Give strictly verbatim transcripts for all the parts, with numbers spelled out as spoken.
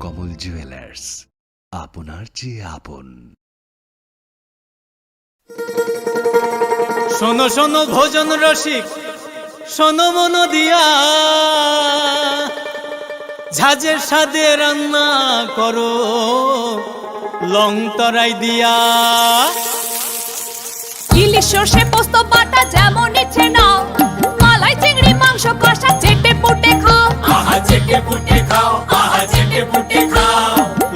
কমল জুয়েলার্স, আপনার চেয়ে আপন। শোনো শোনো ভোজন রসিক, শোনো মন দিয়া, ঝাঁঝের স্বাদে রান্না করো লং তরাই দিয়া। ইলিশ সর্ষে পোস্ত বাটা যেমন ইচ্ছে নাও, মালাই চিংড়ি মাংস কষা চেটে পুটে খাও। আহা চেটে পুটে খাও, আহা চেটে পুটে খাও।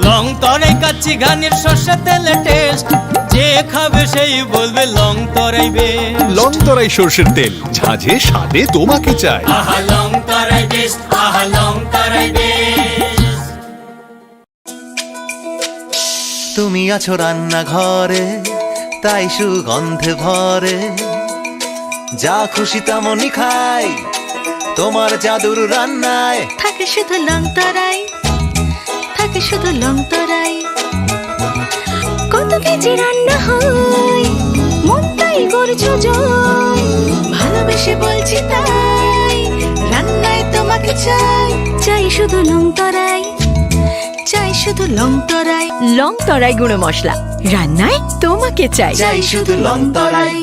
লং তরাই কাচ্চি ঘানির সর্ষে তেলে টেস্ট, যে খাবে সেই বলবে লং তরাই বেস্ট। লং তরাই সর্ষের তেল, ঝাঁঝে স্বাদে তোমাকে চাই। আহা লং তরাই বেস্ট, আহা লং তরাই বেস্ট। তুমি আছো রান্নাঘরে, তাই সুগন্ধে ভরে। যা খুশি তেমনই খাই, তোমার জাদুর রান্নায়। থাকে শুধু লং তরাই, থাকে শুধু লং তরাই। কত কেজি রান্না হয়, মন তাই করছো জয়। ভালোবেসে বলছি তাই, রান্নায় তোমাকে চাই। চাই শুধু লং তরাই, চাই শুধু লং তরাই। লং তরাই গুঁড়ো মশলা, রান্নায় তোমাকে চাই। চাই শুধু লং তরাই।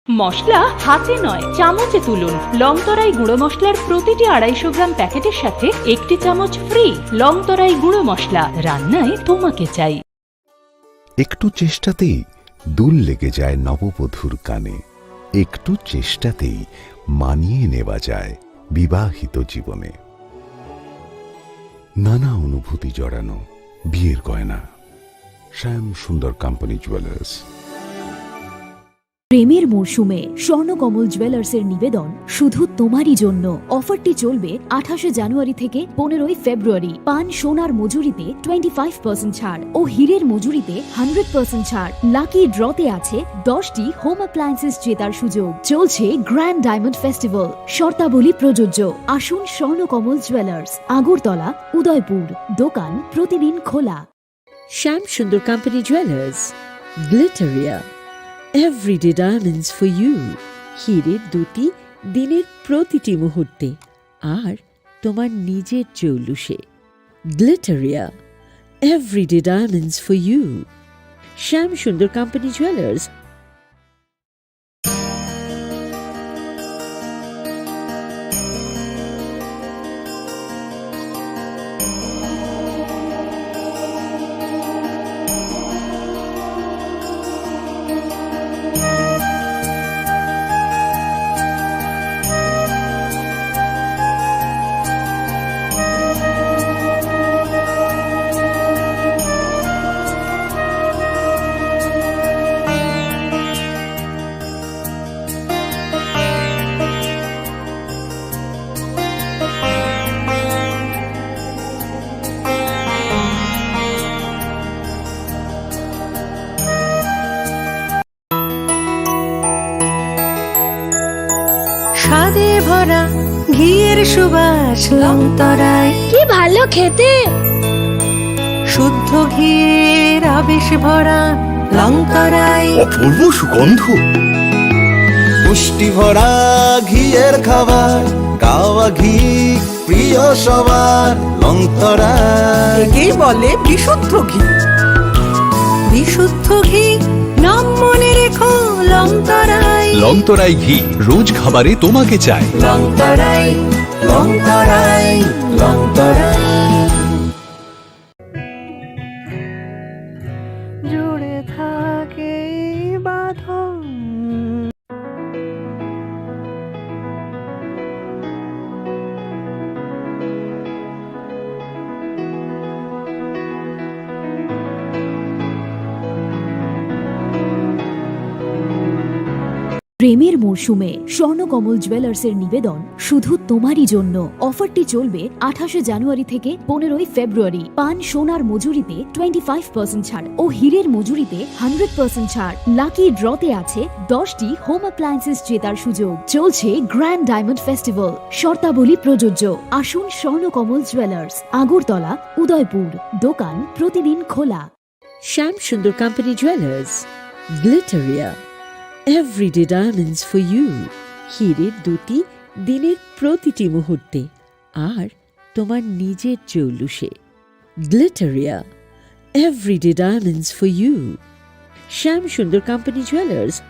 মশলা হাতে নয়, চামচে তুলুন। লং তরাই গুঁড়ো মশলার প্রতিটি আড়াইশো গ্রাম প্যাকেটের সাথে একটি চামচ ফ্রি। লং তরাই গুঁড়ো মশলা, রান্নায় তোমাকে চাই। একটু চেষ্টাতেই দুল লেগে যায় নববধূর কানে, একটু চেষ্টাতেই মানিয়ে নেওয়া যায় বিবাহিত জীবনে। নানা অনুভূতি জড়ানো বিয়ের গয়না। শ্যাম সুন্দর কোম্পানি জুয়েলার্স। প্রেমের মরশুমে স্বর্ণকমল জুয়েলার্সের নিবেদন শুধু তোমারই জন্য। অফারটি চলবে আঠাশে জানুয়ারি থেকে পনেরোই ফেব্রুয়ারি। পান সোনার মজুরিতে টোয়েন্টি ফাইভ পার্সেন্ট ছাড় ও হীরের মজুরিতে হান্ড্রেড পার্সেন্ট ছাড়। লাকি ড্রতে আছে দশটি হোম অ্যাপ্লায়েন্সেস জেতার সুযোগ। চলছে গ্র্যান্ড ডায়মন্ড ফেস্টিভ্যাল, শর্তাবলী প্রযোজ্য। আসুন স্বর্ণকমল জুয়েলার্স, আগরতলা, উদয়পুর। দোকান প্রতিদিন খোলা। Shyam Sundar company jewellers, Glitteria, everyday diamonds for you. হীরের দ্যুতি দিনের প্রতিটি মুহূর্তে, আর তোমার নিজের জৌলুসে। Glitteria, everyday diamonds for you. Shyam Sundar company jewellers. স্বাদে ভরা ঘিয়ের সুবাস লং তরাই। কি ভালো খেতে! শুদ্ধ ঘিয়ের আবেশ ভরা লং তরাই। অপূর্ব সুগন্ধ। পুষ্টি ভরা ঘিয়ের খাবার, কাওয়া ঘি প্রিয় সবার লং তরাই। একেই বলে বিশুদ্ধ ঘি। বিশুদ্ধ ঘি নাম মনে রেখো লং তরাই। লং তরাই ঘি রোজ খাবারে তোমাকে চাই। লং তরাই, লং তরাই, লং তরাই। জুড়ে থাকে এই বাঁধন। প্রেমের মরশুমে স্বর্ণকমল জুয়েলার্সের নিবেদন শুধু তোমারই জন্য। অফারটি চলবে আঠাশে জানুয়ারি থেকে পনেরোই ফেব্রুয়ারি। পান সোনার মজুরিতে টোয়েন্টি ফাইভ পার্সেন্ট ছাড় ও হীরের মজুরিতে হান্ড্রেড পার্সেন্ট ছাড়। লাকি ড্রতে আছে দশটি হোম অ্যাপ্লায়েন্সেস জেতার সুযোগ। চলছে গ্র্যান্ড ডায়মন্ড ফেস্টিভ্যাল, শর্তাবলী প্রযোজ্য। আসুন স্বর্ণকমল জুয়েলার্স, আগরতলা, উদয়পুর। দোকান প্রতিদিন খোলা। Shyam Sundar company jewellers, Glitteria, everyday diamonds for you. হীরের দ্যুতি দিনের প্রতিটি মুহূর্তে, আর তোমার নিজের জৌলুসে। Glitteria, everyday diamonds for you. Shyam Sundar Company Jewelers.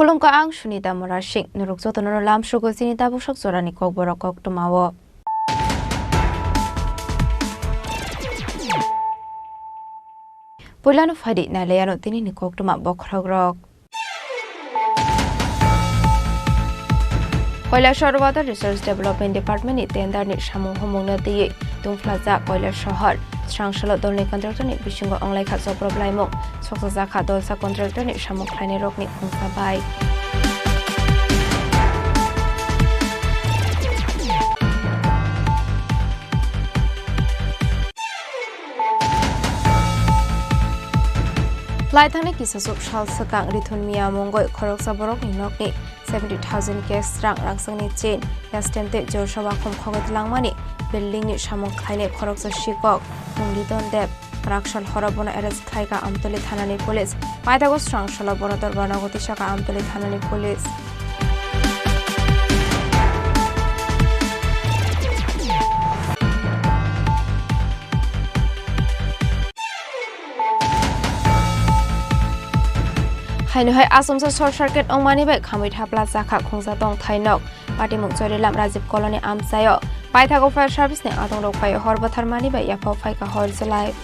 Khulumkha, ang Sunita Murasing. Norok jotono lamsogo chini tabuksak jorani kokborok koktwmao. Puilano phaidi nailaiano tinini koktwma bokhorokrok. Kailasahar Water Resource Development Department ni tender ni samung humungno twiwi tungphlajak Kailasahar. Srangsola dolni contractor ni bisingo wnglaikha choprophlaimung, soksajakha dolsa contractor ni samung khlainairokni khungsa bai. Laithangni kisachuk sal swkang Rithun Miya mungwi khoroksa borokni nokni seventy thousand cash rang rangchakni chain, yastem tei jorsa wakhum khogwi twlangmani building ni samung khlainai khoroksa sikok mung Liton Deb. Kwrak sal horo bono arrest khlaikha Amtoli thanani police. Paithago srangsola bono dorba nogo tisakha Amtoli thanani police. Haino hai achomsa short circuit wngmani bai khamwi thapla chakha khungsa tongthai nok. Patimung Chorilam Rajiv Colony amchaio. Paithago fire service ni adongrok bai hor bwtharmani bai yaphao phaikha hor chwlai.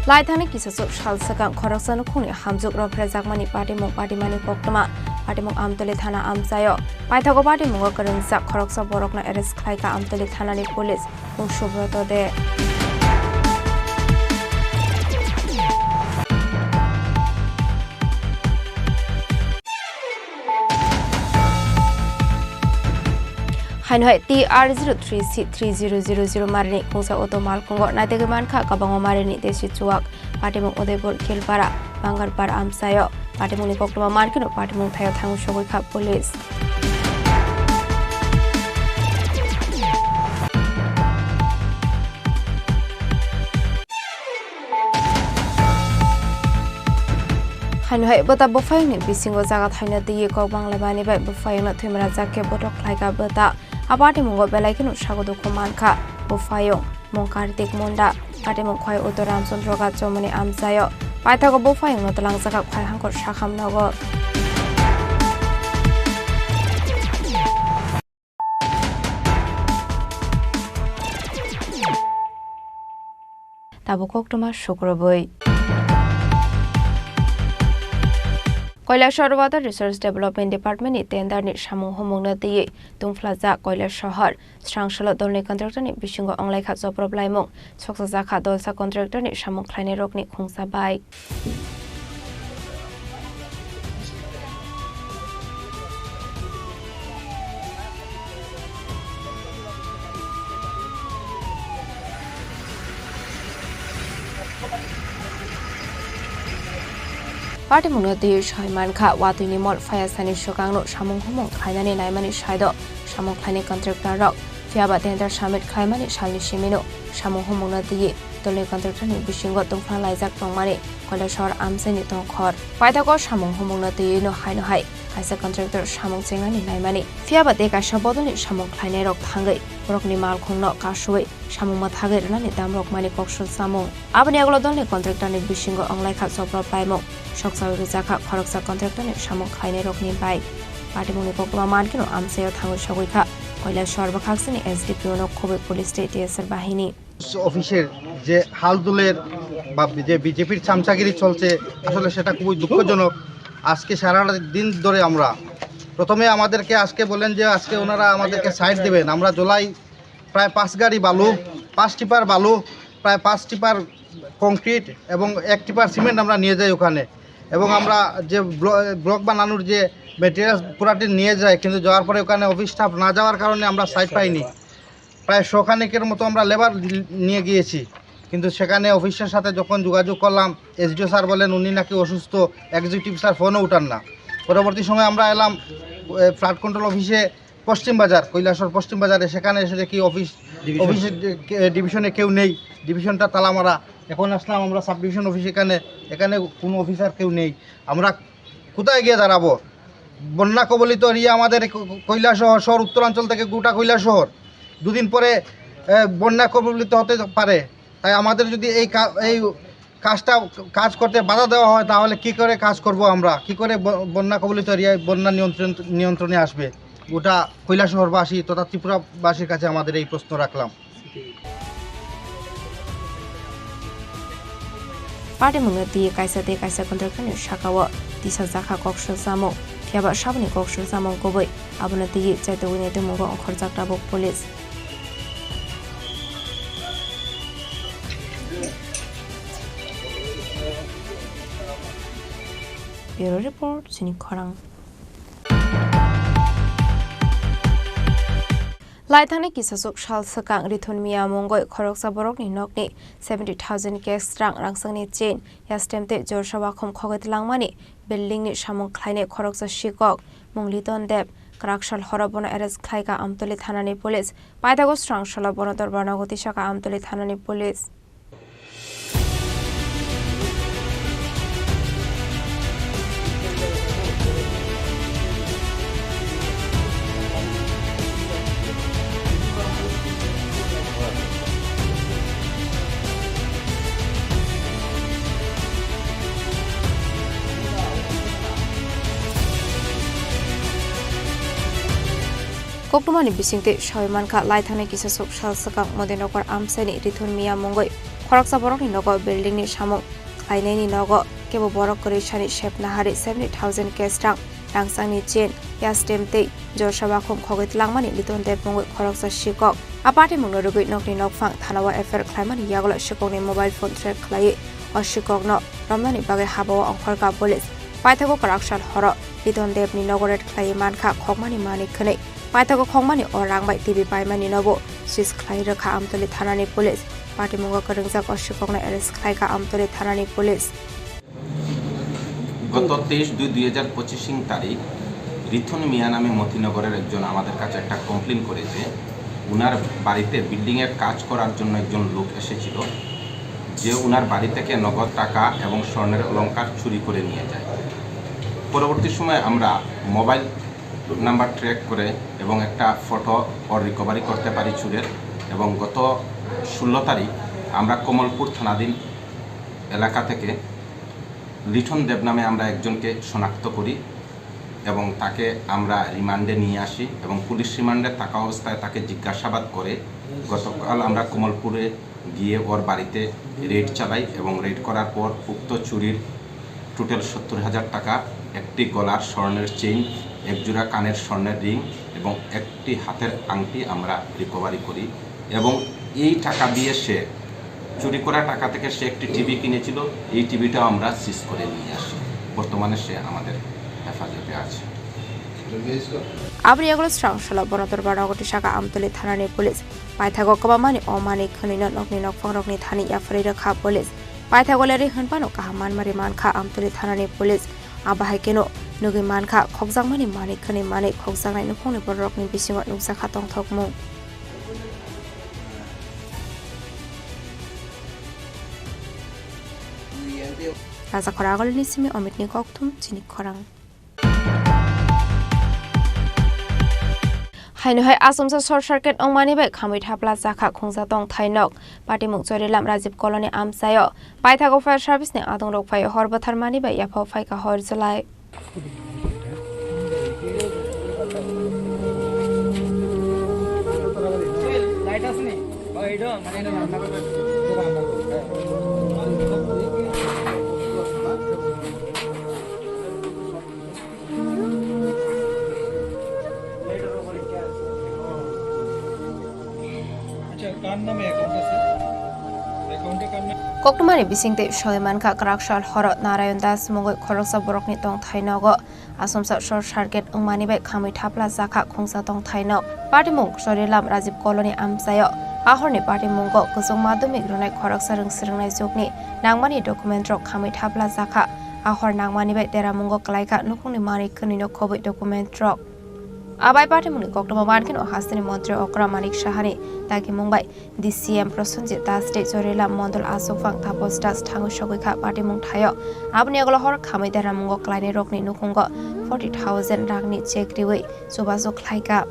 Laithangni kisachuk sal swkang khoroksa nukhungni hamjwk rwphrejakmani patimung patimani koktwma. Patimung Amtoli thana amchaio. Paithago patimungo kwrwngjak khoroksa borokno arrest khlaikha Amtoli thanani police. Bung Subroto de. Haino hai T R zero three C three zero zero zero marini khungsa auto malkhungo naitugwi mankha kwbangma marini desi chuwak. Patimung Udaipur Khilpara Bangarpar amchaio. Patimungni koktwma mankheno patimung thaio thangwi sogwi kha police. Haino hai bwta buphayungni bisingo jaga thaino twiwi kok banglaimani bai buphayungno thwimara jak khe bothok khlaikha bwta. A patimungo belai kheno sago dukhu mankha buphayung. Mung Kartik Munda, patimung khwai Uttor Ramchandra Ghat chomoni amchaio. Paithago buphayungno twlangjakha khwai hangkor sakham nogo. Tabuk koktwma sukrubwi. Kailasahar Water Resource Development Department ni tender ni samung humungno twiwi tungphlajak Kailasahar. Srangsola dolni contractor ni bisingo wnglaikha choprophlaimung, soksajakha dolsa contractor ni samung khlainairokni khungsa bai. Patimungno twiwi soi mankha, watwini mol phaiya sani swkangno samung humung khlainani naimani saido samung khlainai contractor rok, phiyaba tender submit khlaimani salni simino samung humungno twiwi tolni contractor ni bisingo tungphla laijak tongmani Kailasor amchaini tongkhor. Paithago samung humungno twiwi no haino hai kaisa contractor samung chengnani naimani, phiyaba tei kaisa bodolni samung khlainai rok thangwi borokni malkhungno kasui samung mwthagwi rwnani damrok mani kok sujamung. Aboni yagulo dolni contractor ni bisingo wnglaikha chopra plaimung, sokchawi rwjakha khoroksa contractor ni samung khlainai rokni bai. Patimungni koktwma mankhe no amchaio thangwi sogwi kha Kailasor bwkhaksini S D P O no khobwi police tei T S R bahini. অফিসের যে হাল তুলের বা যে বিজেপির চামচাগিরি চলছে, আসলে সেটা খুবই দুঃখজনক। আজকে সারা দিন ধরে আমরা, প্রথমে আমাদেরকে আজকে বলেন যে আজকে ওনারা আমাদেরকে সাইড দেবেন। আমরা জোলাই প্রায় পাঁচ গাড়ি বালু, পাঁচ টিপার বালু, প্রায় পাঁচ টিপার কংক্রিট এবং এক টিপার সিমেন্ট আমরা নিয়ে যাই ওখানে। এবং আমরা যে ব্ল-, ব্লক বানানোর যে মেটেরিয়ালস পুরাটি নিয়ে যাই, কিন্তু যাওয়ার পরে ওখানে অফিস স্টাফ না যাওয়ার কারণে আমরা সাইট পাইনি। প্রায় শো খানেকের মতো আমরা লেবার নিয়ে গিয়েছি, কিন্তু সেখানে অফিসের সাথে যখন যোগাযোগ করলাম, এসডিও স্যার বলেন উনি নাকি অসুস্থ, এক্সিকিউটিভ স্যার ফোনও উঠান না। পরবর্তী সময় আমরা এলাম, এ, ফ্লাড কন্ট্রোল অফিসে, পশ্চিম বাজার, কৈলাসহর পশ্চিম বাজারে, সেখানে এসে দেখি অফিস, ডিভিশন। অফিসের ডি-, কে-, ডিভিশনে কেউ নেই, ডিভিশনটা তালা মারা। এখন আসলাম আমরা সাব ডিভিশন অফিস এখানে, এখানে কোনো অফিসার কেউ নেই। আমরা কোথায় গিয়ে দাঁড়াবো? বন্যা কবলিত এরিয়া আমাদের ক-, ক-, কৈলাসহর শহর, উত্তরাঞ্চল থেকে গোটা কৈলাসহর। দুদিন পরে, এ, বন্যা কবলিত হতে পারে। তাই আমাদের যদি এই কা-, এই কাজটা, কাজ করতে বাধা দেওয়া হয়, তাহলে কি করে কাজ করব আমরা? কি করে ব-, বন্যা কবলিত এরিয়ায় বন্যা নিয়ন্ত্রণ, নিয়ন্ত্রণে আসবে গোটা কৈলাসহরবাসী তথা ত্রিপুরাবাসীর কাছে আমাদের এই প্রশ্ন রাখলাম। Patimungno twiwi kaisa tei kaisa contractor ni sakao tisajakha kok sujamung, phiyaba saboni kok sujamung kubui, abono twiwi chaitugwi nai tongmungo ongkhorjak tabuk police. Bureau Report, Chini Khorang. Laithangni kisasuk sal swkang Rithun Miya mungwi khoroksa borokni nokni seventy thousand cash rang rangchakni chain, yastem tei jorsa wakhum khogwi twlangmani building ni samung khlainai khoroksa sikok mung Liton Deb kwrak sal horo bono arrest khlaikha Amtoli thanani police. Paithago swrang salo bono dorbar nogo tisakha Amtoli thanani police. Koktwmani bisingtwi sawi mankha, laithangni kisasuk sal swkang Modinagar amchaini Rithun Miya mungwi khoroksa borokni nogo building ni samung khlainaini nogo kebo borok kwrwi sani sep nahari seventy thousand cash rang, rangchakni chain, yastem tei jorsa wakhum khogwi twlangmani Liton Deb mungwi khoroksa sikok. A patimungno rwgwi nokni nokphang thanao F I R khlaimani yagulo sikokni mobile phone track khlaiwi o sikokno romnani bagwi habao ongkhorkha police. Paithago kwrak sal horo Liton Debni nogo raid khlaiwi mankha khokmani manwi khwnwi. Paithago khokmani o rang bai T V paimani nobo seize khlai rwkha Amtoli thanani police. Patimungo kwrwngjak o sikokno arrest khlaikha Amtoli thanani police. গত তেইশ দুই দুই হাজার পঁচিশ ইং তারিখ রিথুন মিয়া নামে মতিনগরের একজন আমাদের কাছে একটা কমপ্লেন করে যে ওনার বাড়িতে বিল্ডিংয়ের কাজ করার জন্য একজন লোক এসেছিল, যে ওনার বাড়ি থেকে নগদ টাকা এবং স্বর্ণের অলংকার চুরি করে নিয়ে যায়। পরবর্তী সময় আমরা মোবাইল নাম্বার ট্র্যাক করে এবং একটা ফটো ওর রিকভারি করতে পারি চুরের। এবং গত ষোলো তারিখ আমরা কমলপুর থানাধীন এলাকা থেকে লিঠন দেব নামে আমরা একজনকে শনাক্ত করি এবং তাকে আমরা রিমান্ডে নিয়ে আসি এবং পুলিশ রিমান্ডে থাকা অবস্থায় তাকে জিজ্ঞাসাবাদ করে গতকাল আমরা কমলপুরে গিয়ে ওর বাড়িতে রেড চালাই এবং রেড করার পর উক্ত চুরির টোটাল সত্তর হাজার টাকা, একটি গলার স্বর্ণের চেইন, এক জোড়া কানের স্বর্ণের রিং এবং একটি হাতের আংটি আমরা রিকভারি করি। এবং এই টাকা দিয়ে সে চুরি করা টাকা থেকে সে একটি টিভি কিনেছিল, এই টিভিটাও আমরা সিজ করে নিয়ে আসি। বর্তমানে সে আমাদের হেফাজতে আছে। Aboni yagulo swrang salo bono dorbar nogo tisakha Amtoli thanani police. Paithago kwbangmani o manwi khwnwino nokni nokphangrokni thani yapharwi rwkha police. Paithago lerwi hwnphano kaham manmari mankha Amtwlwi thanani police. Abo hai kheno nugwi mankha khokjakmani manwi khwnwi manwi khokjaknai nukhungni bororokni bisingo nukjakha tongthokmung. Rajakhor Agolini simi Omitni kokthum chini khorang. Haino hai asomsa short circuit wngmani bai khamwi thapla chakha khungsa tong thainok. Patimung Chorilam Rajiv Colony amchaio. Paithago fire service ni adongrok phai hor bwtharmani bai yaphao phaikha hor July. Koktwmani bisingtwi soi mankha, kwrak sal horo Narayan Das mungwi khoroksa borokni tongthai nogo asomsa short circuit wngmani bai khamwi thapla chakha khungsa tongthai nok. Patimung Chorilam Rajiv Colony amchaio. Ahorni patimungo kwchwng madhyamik rwnai khoroksa rwng swrwngnai jukni nangmani document rok khamwi thapla chakha. Ahor nangmani bai deramungo kwlaikha nukhungni manwi khwnwino khobwi document rok. Abai patimungni koktwma mankheno hasteni montri okra Manik Sahani dagimung bai D C M Prosenjit Das tei Chorilam Mondol aswkphang Tapos Das thangwi sogwi kha patimung thaio. Aboni yagulo hor khamwi deramungo kwlainai rokni nukhungo forty thousand rangni check riwi chubachu khlaikha.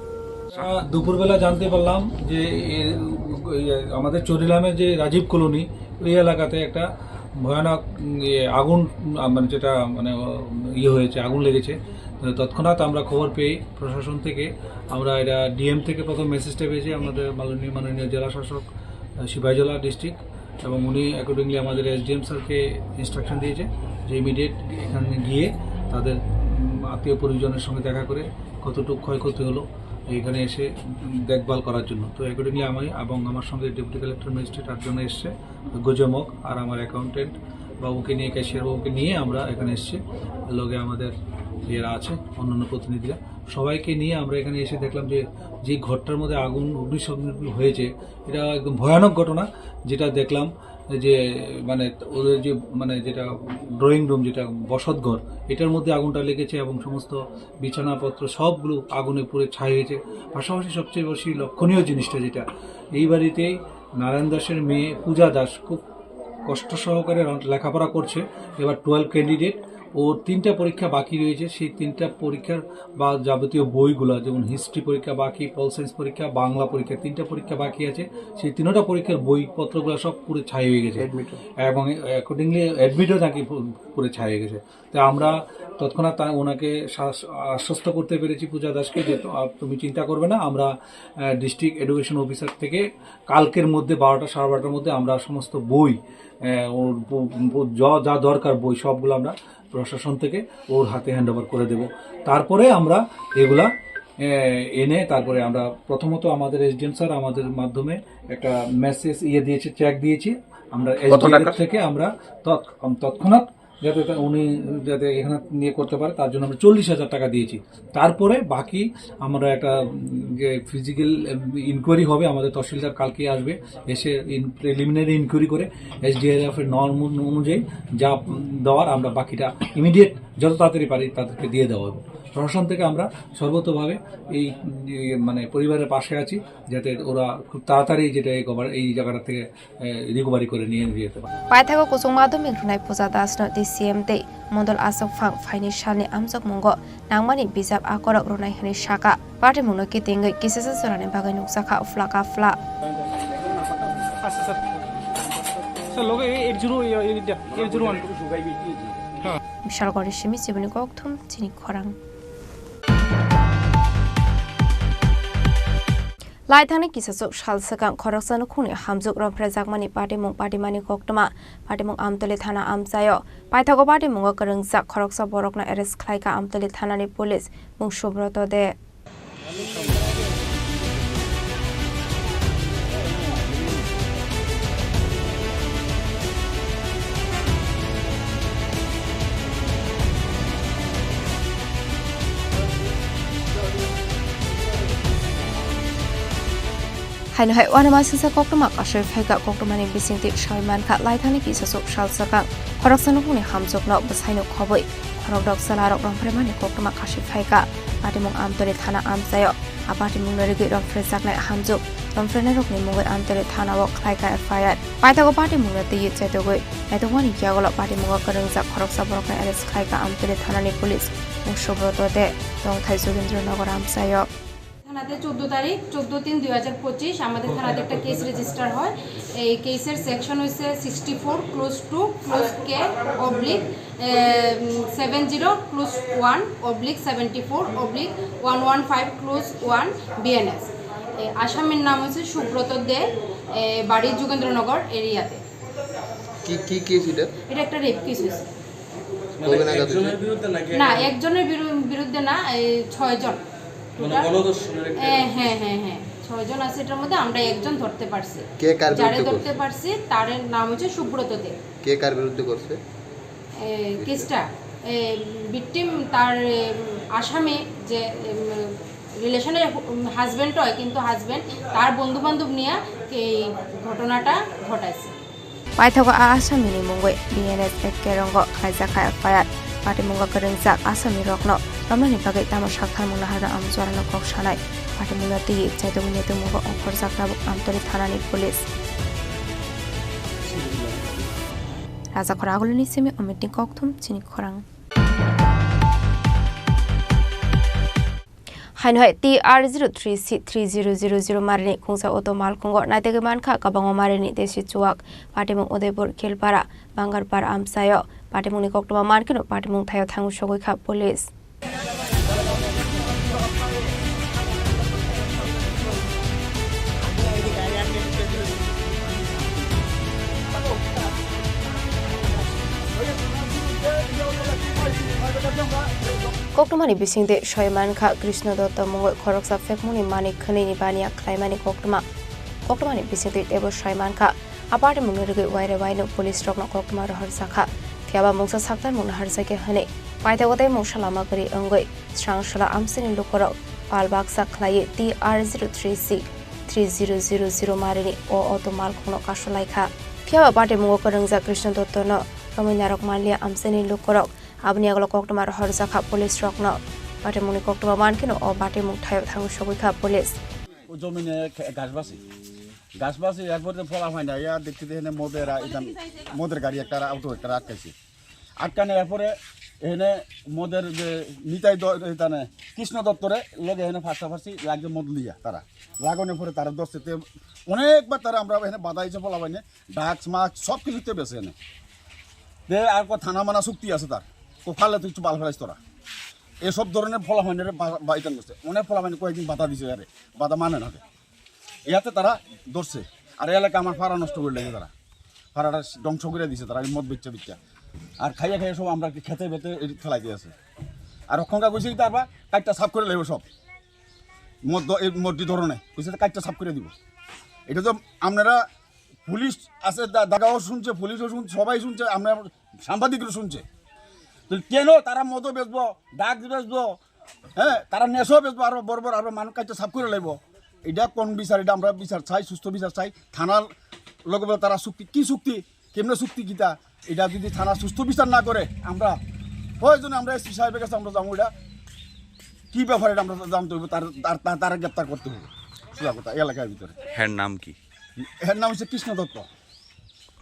দুপুরবেলা জানতে পারলাম যে এ, এ, আমাদের চরিলামের যে রাজীব কলোনি, ওই এলাকাতে একটা ভয়ানক, উম, ইয়ে, আগুন, আ, মানে যেটা, মানে, ও, ইয়ে হয়েছে, আগুন লেগেছে। তো তৎক্ষণাৎ আমরা খবর পেয়ে প্রশাসন থেকে, আমরা এটা ডিএম থেকে প্রথম মেসেজটা পেয়েছি, আমাদের মাননীয়, মাননীয় জেলা শাসক, আহ, সিপাহীজলা ডিস্ট্রিক্ট, এবং উনি অ্যাকর্ডিংলি আমাদের এসডিএম স্যারকে ইনস্ট্রাকশন দিয়েছে যে ইমিডিয়েট এখানে গিয়ে তাদের, উম, আত্মীয় পরিজনের সঙ্গে দেখা করে কতটুকু ক্ষয়ক্ষতি হলো, এখানে এসে, উম, দেখভাল করার জন্য। তো অ্যাকর্ডিংলি আমি এবং আমার সঙ্গে ডেপুটি কালেক্টর ম্যাজিস্ট্রেট আটজন এসছে, গজমক আর আমার অ্যাকাউন্টেন্ট বাবুকে নিয়ে, ক্যাশিয়ার বাবুকে নিয়ে আমরা এখানে এসছি। লগে আমাদের এরা আছে, অন্যান্য প্রতিনিধিরা, সবাইকে নিয়ে আমরা এখানে এসে দেখলাম যে, যে ঘরটার মধ্যে আগুন অগ্নিসংযোগ হয়েছে, এটা একদম ভয়ানক ঘটনা। যেটা দেখলাম যে, মানে, ওদের যে, মানে, যেটা ড্রয়িং রুম, যেটা বসত ঘর, এটার মধ্যে আগুনটা লেগেছে এবং সমস্ত বিছানাপত্র সবগুলো আগুনে পুড়ে ছাই হয়েছে। পাশাপাশি সবচেয়ে বেশি লক্ষণীয় জিনিসটা যেটা, এই বাড়িতেই নারায়ণ দাসের মেয়ে পূজা দাস খুব কষ্ট সহকারে রা-, লেখাপড়া করছে, এবার টুয়েলভ ক্যান্ডিডেট। ওর তিনটা পরীক্ষা বাকি রয়েছে, সেই তিনটা পরীক্ষার বা যাবতীয় বইগুলা, যেমন হিস্ট্রি পরীক্ষা বাকি, পল সায়েন্স পরীক্ষা, বাংলা পরীক্ষা, তিনটা পরীক্ষা বাকি আছে। সেই তিনটা পরীক্ষার বইপত্রগুলো সব পুড়ে ছাই হয়ে গেছে। অ্যাডমিট। এবং অ্যাকর্ডিংলি অ্যাডমিটও নাকি পু-, পুড়ে ছাই হয়ে গেছে। তো আমরা তৎক্ষণাৎ তা-, ওনাকে শ্বাস-, আশ্বস্ত করতে পেরেছি পূজা দাসকে যে, "তো, আপ-, তুমি চিন্তা করবে না, আমরা, আহ, ডিস্ট্রিক্ট এডুকেশন অফিসার থেকে কালকের মধ্যে বারোটা, সাড়ে বারোটার মধ্যে আমরা সমস্ত বই, আহ, ওর ব-, ব-, যা, যা দরকার বই সবগুলো আমরা প্রশাসন থেকে ওর হাতে হ্যান্ড ওভার করে দেব।" তারপরে আমরা এগুলা, আহ, এনে তারপরে আমরা প্রথমত আমাদের এসডিএম স্যার আমাদের মাধ্যমে একটা মেসেজ ইয়ে দিয়েছে, চেক দিয়েছি। আমরা কত এসডিএম টাকার? থেকে আমরা তৎ-, তৎক্ষণাৎ যাতে তা উনি যাতে এখানে নিয়ে করতে পারে, তার জন্য আমরা চল্লিশ হাজার টাকা দিয়েছি। তারপরে বাকি আমরা একটা, উম, যে ফিজিক্যাল, উম, ইনকোয়ারি হবে, আমাদের তহসিলদার কালকে আসবে, এসে ইন-, প্রিলিমিনারি ইনকোয়ারি করে এসডিআরএফ এর নর্ম অনুযায়ী যা, উম, দেওয়ার আমরা বাকিটা ইমিডিয়েট যত তাড়াতাড়ি পারি তাদেরকে দিয়ে দেওয়া হবে। প্রশাসন থেকে আমরা সর্বতোভাবে এই, এই মানে পরিবারের পাশে আছি, যাতে ওরা খুব তাড়াতাড়ি যেটা এই কভার, এই জায়গাটা থেকে এ, রিকভারি করে নিয়ে যেতে পারে। Paithago kuchung madhyamik rwnai Puja Das no D C M tei Mondol Aswk Phang phaini salni amjokmungo nangmani bijap akorok rwnai hwnwi sakha. Patimungno kitingwi kisisa jorani bagwi nukjakha phla ka phla. আচ্ছা, sir. Sir, লগে এই eight zero, এই, এই, eight zero one. হ্যাঁ। Bishalgarhni simi chibini kokthum chini khorang. Laithangni kisachuk sal swkang khoroksa nukhungni hamjwk romphrejakmani patimung patimani koktwma, patimung Amtwlwi thana amchaio. Paithago patimungo kwrwngjak khoroksa borokno arrest khlaikha Amtwlwi thanani police mung Subroto De. Haino hai uanama singsa koktwma kasui phaikha, koktwmani bisingtwi sawi mankha laithani kisasuk sal swkang khoroksa nukhungni hamjwkno bwsaino khobwi khorokdok chwlarok romphreimani koktwma kasui phaikha. Patimung Amtoli thana amchaio a patimungno rigwi romphrejaknai hamjwk romphreinairokni mungwi Amtoli thanao khlaikha F I R. Paithago patimungno twiwi chaitogwi naitokmani yagulo patimungo kwrwngjak khoroksa borokno arrest khlaikha Amtoli thanani police Subroto de tongthai Jogendra Nagar amchaio. থানাতে চোদ্দ তারিখ, চোদ্দ তিন দুই হাজার পঁচিশ, আমাদের থানাতে একটা কেস রেজিস্টার হয়। এই কেসের সেকশন হচ্ছে sixty four close two close কে oblique seven zero close one oblique seventy four oblique one one five close one BNS. আসামির নাম হচ্ছে সুব্রত দে, এ, বাড়ি যোগেন্দ্রনগর এরিয়াতে। কি কি কেস এটা? এটা একটা রেপ কেস হয়েছে। কবে নাগাদ হয়েছে? একজনের বিরুদ্ধে নাকি? না, একজনের বিরু-, বিরুদ্ধে না, এই ছয়জন। মানে টোটাল। গণধর্ষণের একটা হ্যাঁ, হ্যাঁ, হ্যাঁ, হ্যাঁ। ছয়জন আছে এটার মধ্যে, আমরা একজন ধরতে পারছি। কে কার যারে বিরুদ্ধে ধরতে করছে? পারছি, তার নাম হচ্ছে সুব্রত দে। কে কার বিরুদ্ধে করছে? এ, কেসটা, এ, ভিকটিম তার, এ, আসামি যে, এম, রিলেশনের হাজবেন্ড হয়, কিন্তু হাজবেন্ড তার বন্ধু বান্ধব নিয়ে এই ঘটনাটা ঘটাইছে। Paithago a asamini mungwi B N S F K rongo khlaijakha F I R. Patimungo kwrwngjak asamirokno romnani bagwi tamo saktharmung naharno amchorano kok sanai. Patimungno twiwi chaitugwi netumungbo ongkhorjak tabuk Amtoli thanani police. Rajakhor agulini simi Omitni kokthum chini khorang. Haino hai T R zero three C three zero zero zero marini khungsa auto malkhungo naitugwi mankha kwbangma marini desi chuwak. Patimung Udaipur, Khelpara, Bangarpara amchaio. Patimungni koktwma mankheno patimung thaio thangwi sogwi kha police. Koktwmani bisingtwi soi mankha Krishna Dotto mungwi khoroksa phekmungni manwi khwnwini baniya khlaimani koktwma. Koktwmani bisingtwi teibo soi mankha, a patimungno rigwi waire waino police rokno koktwma rohorjakha. Phiyaba mungsa saktarmung naharjakya hwnwi paithago tei mungsa lama kwrwi wngwi srang sala amchaini lukurok pal baksa khlaiwi T R zero three C three zero zero zero marini o auto malkhungno kasulaikha. Phiyaba patimungo kwrwngjak Krishna Dottono romwi narwk manliya amchaini lukurok. Aboni yagulo koktwma rohorjakha police rokno. Patimungni koktwma mankheno o patimung thaio thangwi sogwikha police. ও জমিনে খে-, ঘাস বাসি। ঘাস বাসি, এরপরে ফলা হয় না, ইয়া দেখতে দেখে মদের আ-, এটা মদের গাড়ি একটা, অটো একটা আটকাইছে। আটকানোর এরপরে এখানে মদের যে নিতাই দ-, এটা নে, কৃষ্ণ দত্তরে লগে এখানে ফাঁসাফাঁসি লাগে মদ লিয়া তারা। লাগানোর পরে তারা ধরছে, তে অনেকবার তারা আমরা এখানে বাধা দিয়েছে ফলা হয় না, ড্রাগস মাস্ক সব কিছুতে বেছে এনে। তে আর কো থানা মানা চুক্তি আছে তার, কো ফালে তুই একটু বাল ফেলাইস তোরা। এসব ধরনের ফলা হয় না রে বা-, বাইতান করছে। অনেক ফলা হয় না কয়েকদিন বাধা দিছে আরে, বাধা মানে না রে। ইয়াতে তারা ধরছে। আর এলাকা আমার ফারা নষ্ট করে লেগে তারা। ফারাটা ধ্বংস করে দিছে তারা, এই মদ বেচা বেচা। আর খাইয়া খাইয়া সব আমরা খেতে বেতে এই ফেলাই দিয়ে আছে। আর রক্ষণকা কইছে কি তারপর কাইটটা সাফ করে লেবো সব। মদ দ-, এই মদ দি ধরনে। কইছে তো কাইটটা সাফ করে দিব। এটা তো আপনারা পুলিশ আছে, দা-, দাদাও শুনছে, পুলিশও শুনছে, সবাই শুনছে, আমরা সাংবাদিকরা শুনছে। তো কেন তারা মদও বেচবো, ড্রাগস বেচবো, হ্যাঁ, তারা নেশাও বেচবো, আরো বড় বড় আরো মানুষ কাইটটা সাফ করে লাইবো। এটা কোন বিচার? এটা আমরা বিচার চাই, সুস্থ বিচার চাই। থানার লগে বলে তারা চুক্তি, কি চুক্তি, কেমনে চুক্তি কিতা, এটা যদি থানা সুস্থ বিচার না করে, আমরা প্রয়োজনে আমরা এসপি সাহেবের কাছে আমরা যাবো। এটা কি ব্যাপারে এটা আমরা জানতে হবে, তার, তার, তার, তারা গ্রেপ্তার করতে হবে। সোজা কথা, এই এলাকার ভিতরে। হ্যার নাম কি? এর নাম হচ্ছে কৃষ্ণ দত্ত।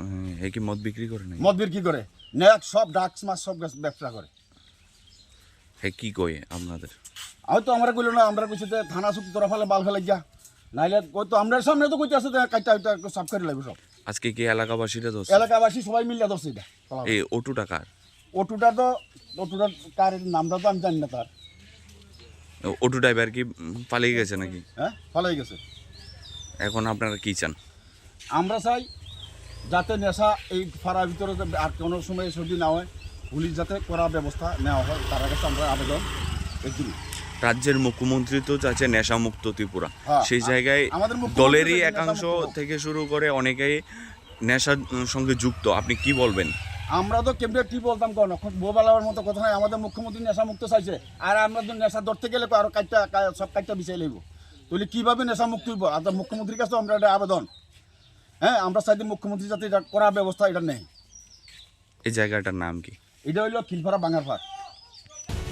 উম, হে কি মদ বিক্রি করে নাকি? মদ বিক্রি করে, নেক সব ড্রাগস মাস সব ব্যবসা করে। হে কি কয় আপনাদের? হয়তো আমরা কইলো না, আমরা কইছি যে থানা চুক্তি তোরা ফালে বাল ফেলে গিয়া, নাইলে হয়তো আমরা সামনে তো কইতে আছে যে কাইটা হয়তো একটু সাফ করে লাগবে সব। আজকে কি এলাকাবাসীরা ধরছে? এলাকাবাসী সবাই মিলে ধরছে এটা। এই অটোটা কার? অটোটা তো, অটোটার কার নামটা তো আমি জানি না তার। অটো ড্রাইভার কি, উম, পালিয়ে গেছে নাকি? হ্যাঁ, পালিয়ে গেছে। এখন আপনারা কি চান? আমরা চাই যাতে নেশা এই পাড়ার ভিতরে যাতে আর কোনো সময় যদি না হয়, পুলিশ যাতে কড়া ব্যবস্থা নেওয়া হয়, তার কাছে আমরা আবেদন এটুকুই। রাজ্যের মুখ্যমন্ত্রী তো চাচ্ছে নেশামুক্ত ত্রিপুরা, হ্যাঁ, সেই আ-, জায়গায় আমাদের মুখ্যমন্ত্রী দলেরই চাচ্ছে একাংশ নেশামুক্ত। থেকে শুরু করে অনেকেই নেশার, উম, সঙ্গে যুক্ত। আপনি কি বলবেন? আমরা তো কেমনে কি বলতাম, কোন এখন বোবালার মতো কথা নাই, আমাদের মুখ্যমন্ত্রী নেশামুক্ত চাইছে, আর আমরা তো নেশা ধরতে গেলে তো আরো কাইটটা, কা-, সব কাইটটা বিছাই লইব। তাহলে কিভাবে নেশা মুক্ত হইব? আমরা মুখ্যমন্ত্রীর কাছে আমরা এটা আবেদন, হ্যাঁ, আমরা চাই যে মুখ্যমন্ত্রী যাতে এটা করা ব্যবস্থা এটা নেই। এই জায়গাটার নাম কি? এটা হইলো খিলপাড়া বাঙারপাড়।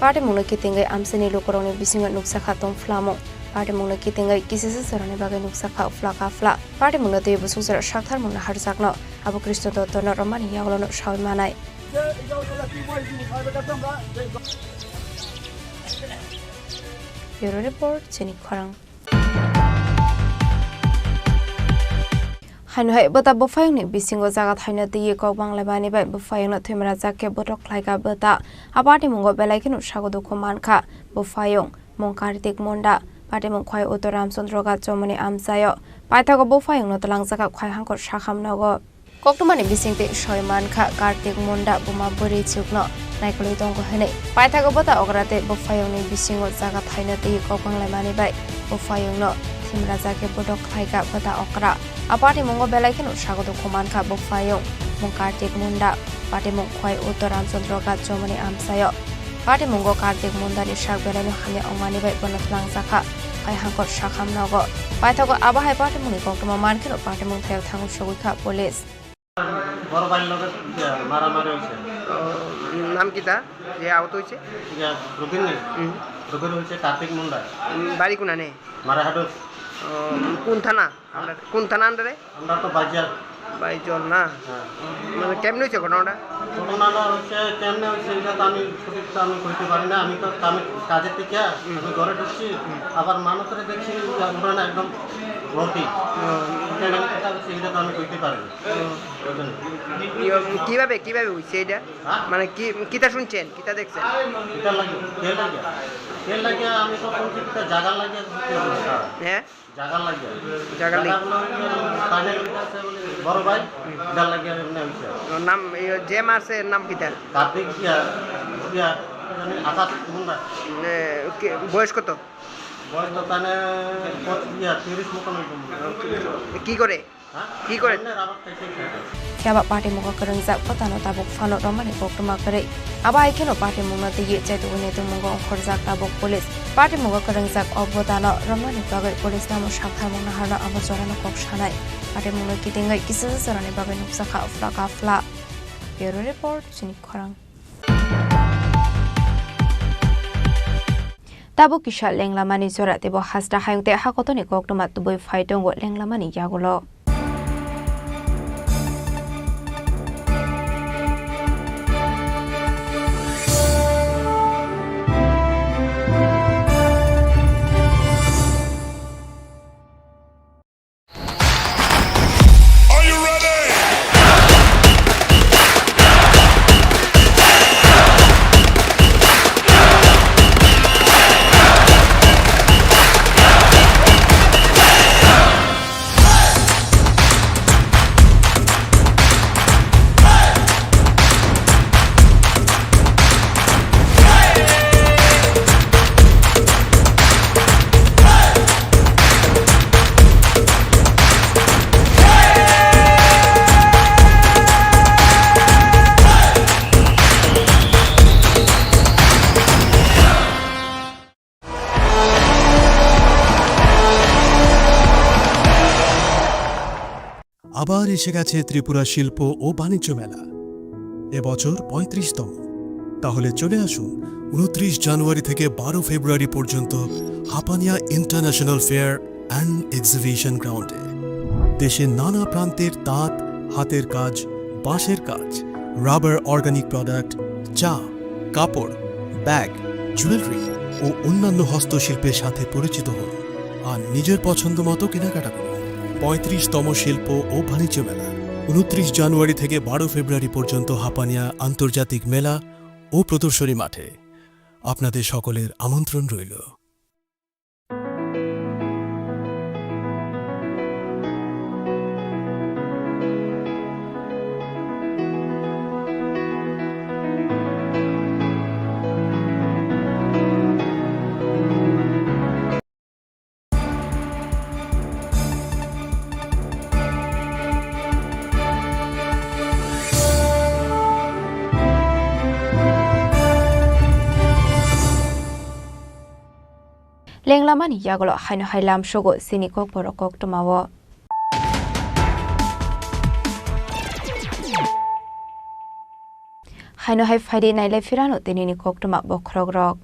Party mungno kitingwi amchaini lukurokni bisingo nukjakha tongphlamung. Party mungno kitingwi kisisa jorani bagwi nukjakha uphla kaphla. Party mungno twiwi busuk jora saktharmungno harjakno abo Krishna Dottono romani yagulono sawi manai. Bureau Report, Chini Khorang. Haino hai bwta bwphayungni bisingo jaga thaino twiwi kok banglaimani bai bwphayungno thwimrajak khe botok khlaikha bwta. A patimungo belai kheno sago dukhu mankha bwphayung, mung Kartik Munda, patimung Khwai Uttor Ramchandra Ghat chomoni amchaio. Paithago bwphayungno twlangjakha Khwai Hangkor sakham nogo. Koktwmani bisingtwi soi mankha Kartik Munda buma bwrwi chukno naikolwi tongo hwnwi. Paithago bwta okra tei bwphayungni bisingo jaga thaino twiwi kok banglaimani bai bwphayungno thwimrajak khe botok khlaikha bwta okra. A patimungo belai kheno sago dukhu mankha bwphayung, mung Kartik Munda, patimung Khwai Uttor Ramchandra Ghat chomoni amchaio. Patimungo Kartik Mundani sak belaino hamya wngmani bai bono twlangjakha Khwai Hangkor sakham nogo. Paithago abo hai patimungni koktwma mankheno patimung thaio thangwi sogwi kha police. বড় ভাইয়ের লগে, ইয়া, মারামারি হয়েছে। ও, নাম কিতা? যে আহত হয়েছে? ইয়া, রুবিন নেই। হুম। রুবিন হয়েছে কার্তিক মুন্ডা। উম, বাড়ি কোনানে? মারাহাটু। ও, কোন থানা? আমরা কোন থানা আন্ডারে? আমরা তো বাইজাল। বাইজাল না? হ্যাঁ। মানে কেমনে হয়েছে ঘটনাটা? ঘটনাটা হচ্ছে কেমনে হয়েছে এটা তো আমি সঠিক তো আমি কইতে পারি না। আমি তো আমি কাজের থেকে হুম। আমি ঘরে ঢুকছি, হুম। আবার মানুষের দেখছি যে ওখানে একদম ভর্তি। হুম। কেমনে এটা হচ্ছে এটা তো আমি কইতে পারি না। হুম। ওই জন্য। ইয়ে, কিভাবে, কিভাবে হয়েছে এটা? হ্যাঁ? মানে কি, কিতা শুনছেন, কিতা দেখছেন? কিতা লাগে? তেল লাগে? তেল লাগে, আমি তো শুনছি কিতা জাগার লাগে। হ্যাঁ? জাগার লাগে। জাগার লাগি। জাগার লাগি। তাইলে আছে বলে বড় ভাই, হুম। জাগার লাগে এমনি হইছে। ওর নাম, এই যে মারছে, এর নাম কিতা? কার্তিক ইয়া, ইয়া, জানি আকাশ মুন্ডা। মানে, কে, বয়স কত? বয়স তো তাহলে পঁচ-, ইয়া, তিরিশ মতন হইব মনে হয়। কি করে? হ্যাঁ? কি করে? এমনি রাবার খাইতে খাইতে। Phiya ba party mungo kwrwngjak bwtano tabuk phano romani koktwma kwrwi. Abo hai kheno party mungno twiwi chaitugwi naitukmungo ongkhorjak tabuk police. Party mungo kwrwngjak o bwtano romani bagwi police tamo saktharmung naharno abo jorano kok sanai. Party mungno kitingwi kisisa jorani bagwi nukjakha uphla kaphla. Bureau Report, Chini Khorang. Tabuk kisa lenglamani jora teibo hasta hayung tei hakotorni koktwma tubui phai tongo lenglamani yagulo. আবার এসে গেছে ত্রিপুরা শিল্প ও বাণিজ্য মেলা, এবছর পঁয়ত্রিশতম। তাহলে চলে আসুন ঊনত্রিশ জানুয়ারি থেকে বারো ফেব্রুয়ারি পর্যন্ত Hapania international fair and exhibition গ্রাউন্ডে। দেশের নানা প্রান্তের তাঁত, হাতের কাজ, বাঁশের কাজ, রাবার অর্গানিক প্রোডাক্ট, চা, কাপড়, ব্যাগ, জুয়েলারি ও অন্যান্য হস্তশিল্পের সাথে পরিচিত হন আর নিজের পছন্দ মতো কেনাকাটা করুন। পঁয়ত্রিশতম শিল্প ও বাণিজ্য মেলা, ঊনত্রিশ জানুয়ারি থেকে বারো ফেব্রুয়ারি পর্যন্ত হাপানিয়া আন্তর্জাতিক মেলা ও প্রদর্শনী মাঠে। আপনাদের সকলের আমন্ত্রণ রইল। Tenglamani yagulo haino hai lamsogo chini kokborok koktwmao. Haino hai phaidi nailai phirano tinini koktwma bokhorokrok.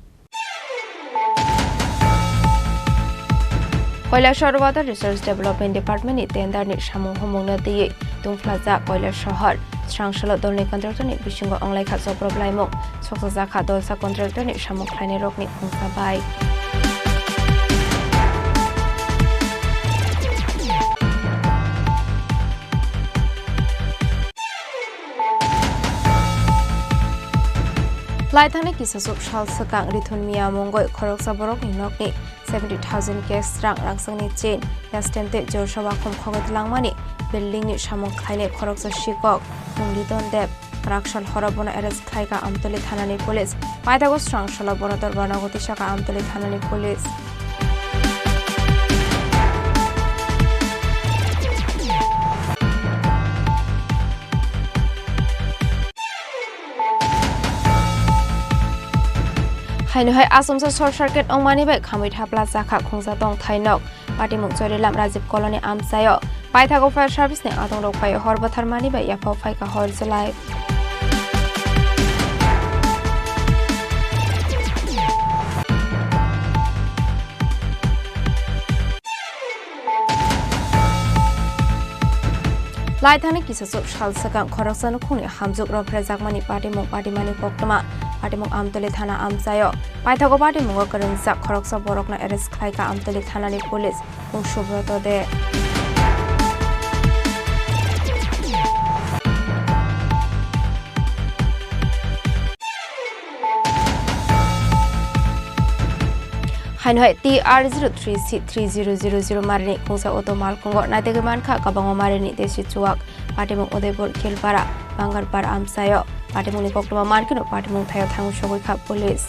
Kailasor Water Resource Development Department ni tender ni samung humungno twiwi tungphlajak Kailasor. Srangsola dolni contractor ni bisingo wnglaikha chopro blaimung, soksajakha dolsa contractor ni samung khlainairokni khungsa bai. Laithangni kisasuk sal swkang Rithun Miya mungwi khoroksa borokni nokni seventy thousand cash rang rangchakni chain, yastem tei jorsa wakhum khogwi twlangmani building ni samung khlainai khoroksa sikok mung Liton Deb. Kwrak sal horo bono arrest khlaikha Amtoli thanani police. Paithago srang salo bono dorbar nogo tisakha Amtoli thanani police. Haino hai achomsa short circuit wngmani bai khamwi thapla chakha khungsa tongthai nok. Patimung Chorilam Rajiv Colony amchaio. Paithago fire service ni adongrok bai hor bwtharmani bai yaphao phaikha hor chwlai. Laithangni kisasuk sal swkang khoroksa nukhungni hamjwk romphrejakmani patimung patimani koktwma. Patimung Amtoli thana amchaio. Paithago patimungo kwrwngjak khoroksa borokno arrest khlaikha Amtoli thanani police. Mung Subroto de. Haino hai T R zero three C three zero zero zero marini khungsa auto malkhungo naitugwi mankha kwbangma marini desi chuwak. Patimung Udaipur Khilpara Bangarpar amchaio. Patimungni koktwma mankheno patimung thaio thangwi sogwi kha police.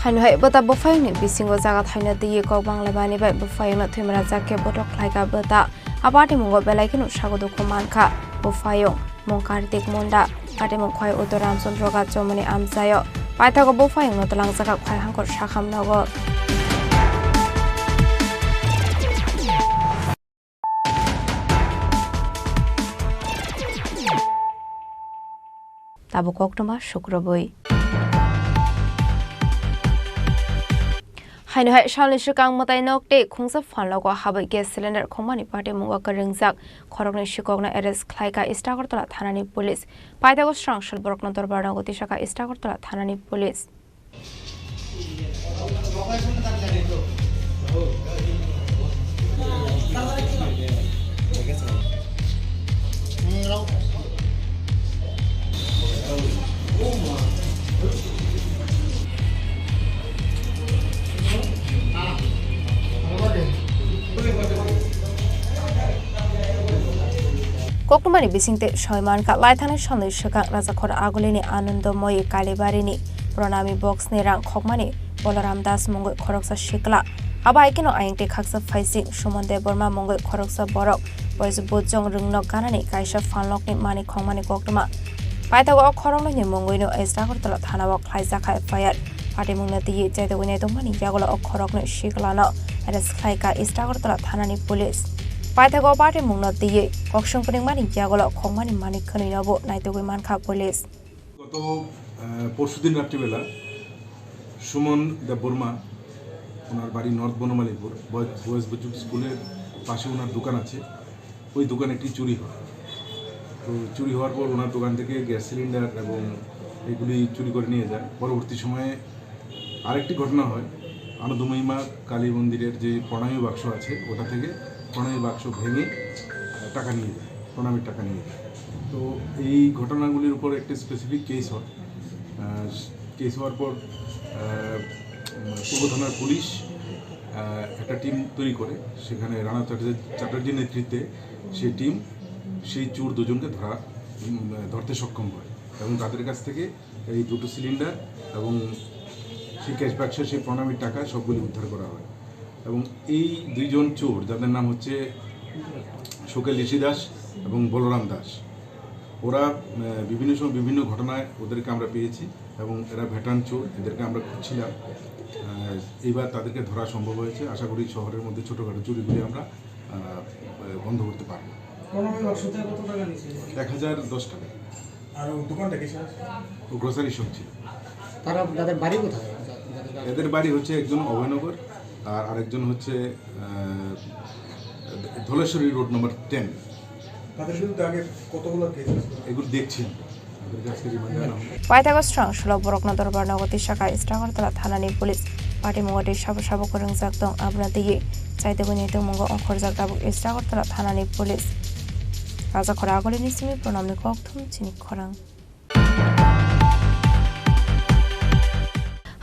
Haino hai bwta bwphayungni bisingo jaga thaino twiwi kok banglaimani bai bwphayungno thwimrajak khe bothok khlaikha bwta. A patimungo belai kheno sago dukhu mankha bwphayung. Mung Kartik Munda, patimung khwai Uttor Ramchandra Ghat chomoni amchaio. Paithago bwphayungno twlangjakha khwai hangkor sakham nogo. Tabuk koktwma sukrubwi. Haino hai salni swkang mwtai nok tei khungsa phalnogo habwi gas cylinder khongmani patimungo kwrwngjak khoroknwi sikokno arrest khlaikha East Agartala thanani police. Paithago srang sal borokno dorbar nogo tisakha East Agartala thanani police. Koktwmani bisingtwi soi mankha, laithani salni swkang Rajakhor Agulini Anandomoyi Kalibarini Pranami box ni rang khokmani Balaram Das mungwi khoroksa sikla. Abo hai kheno ayang tei khaksa phaising Suman Debbarma mungwi khoroksa borok boyes bujong rwngno ganani kaisa phalnokni mani khongmani koktwma. Paithago o khoroknwini mungwino East Agartala thanao khlaijak F I R. Patimungno twiwi chaitogwi naitokmani yagulo o khoroknwi siklano arrest khlaikha East Agartala thanani police. Paithago o patimungno twiwi koksong phwnwngmani yagulo khokmani mani khwnwinobo naitogwi mankha police. গত, আহ, পরশুদিন রাত্রিবেলা সুমন দেববর্মা, ওনার বাড়ি নর্থ বনমালীপুর, বয়-, বয়েজ বুজুর্গ স্কুলের পাশে ওনার দোকান আছে, ওই দোকানে একটি চুরি হয়। তো চুরি হওয়ার পর ওনার দোকান থেকে গ্যাস সিলিন্ডার এবং এগুলি চুরি করে নিয়ে যায়। পরবর্তী সময়ে আরেকটি ঘটনা হয়, আনন্দময়ী মা কালী মন্দিরের যে প্রণামী বাক্স আছে, ওটা থেকে প্রণামী বাক্স ভেঙে, আহ, টাকা নিয়ে যায়, প্রণামীর টাকা নিয়ে যায়। তো এই ঘটনাগুলির উপর একটি স্পেসিফিক কেস হয়। আহ, কেস হওয়ার পর, আহ, পূর্ব থানার পুলিশ, আহ, একটা টিম তৈরি করে, সেখানে রানা চ্যাটার্জি, চ্যাটার্জির নেতৃত্বে সেই টিম সেই চোর দুজনকে ধরা, উম, ধরতে সক্ষম হয় এবং তাদের কাছ থেকে এই দুটো সিলিন্ডার এবং সেই ক্যাশ বাক্স, সেই প্রণামীর টাকা সবগুলি উদ্ধার করা হয়। এবং এই দুইজন চোর, যাদের নাম হচ্ছে সুকেল ঋষি দাস এবং বলরাম দাস। ওরা, আহ, বিভিন্ন সময় বিভিন্ন ঘটনায় ওদেরকে আমরা পেয়েছি এবং এরা ভেটার্ন চোর, এদেরকে আমরা খুঁজছিলাম। আহ, এইবার তাদেরকে ধরা সম্ভব হয়েছে। আশা করি শহরের মধ্যে ছোটোখাটো চুরিগুলি আমরা, আহ, বন্ধ করতে পারবো। কোনো ব্যবসাতে কত টাকা নিয়েছিল? এক হাজার দশ টাকা। আর ওই দোকানটা কিসের? ও গ্রোসারি শপ ছিল। তারা, তাদের বাড়ি কোথায়? যা-, যাদের কাছে এদের বাড়ি হচ্ছে একজন অভয়নগর আর আরেকজন হচ্ছে, আহ, ধলেশ্বরী রোড নম্বর টেন। তাদের বিরুদ্ধে আগে কতগুলো কেস আছে? এগুলো দেখছি আমরা। ওদেরকে আজকে রিমান্ডে আনা হবে। Paithago srang sulo borokno dorbar nogo twi saka East Agartala thanani police. Patimung watwi sabo sabo kwrwngjak tong, abono twiwi chaitugwini tongmungo ongkhorjak tabuk East Agartala thanani police. Rajakhor Agulini simi Pranamni kokthum chini khorang.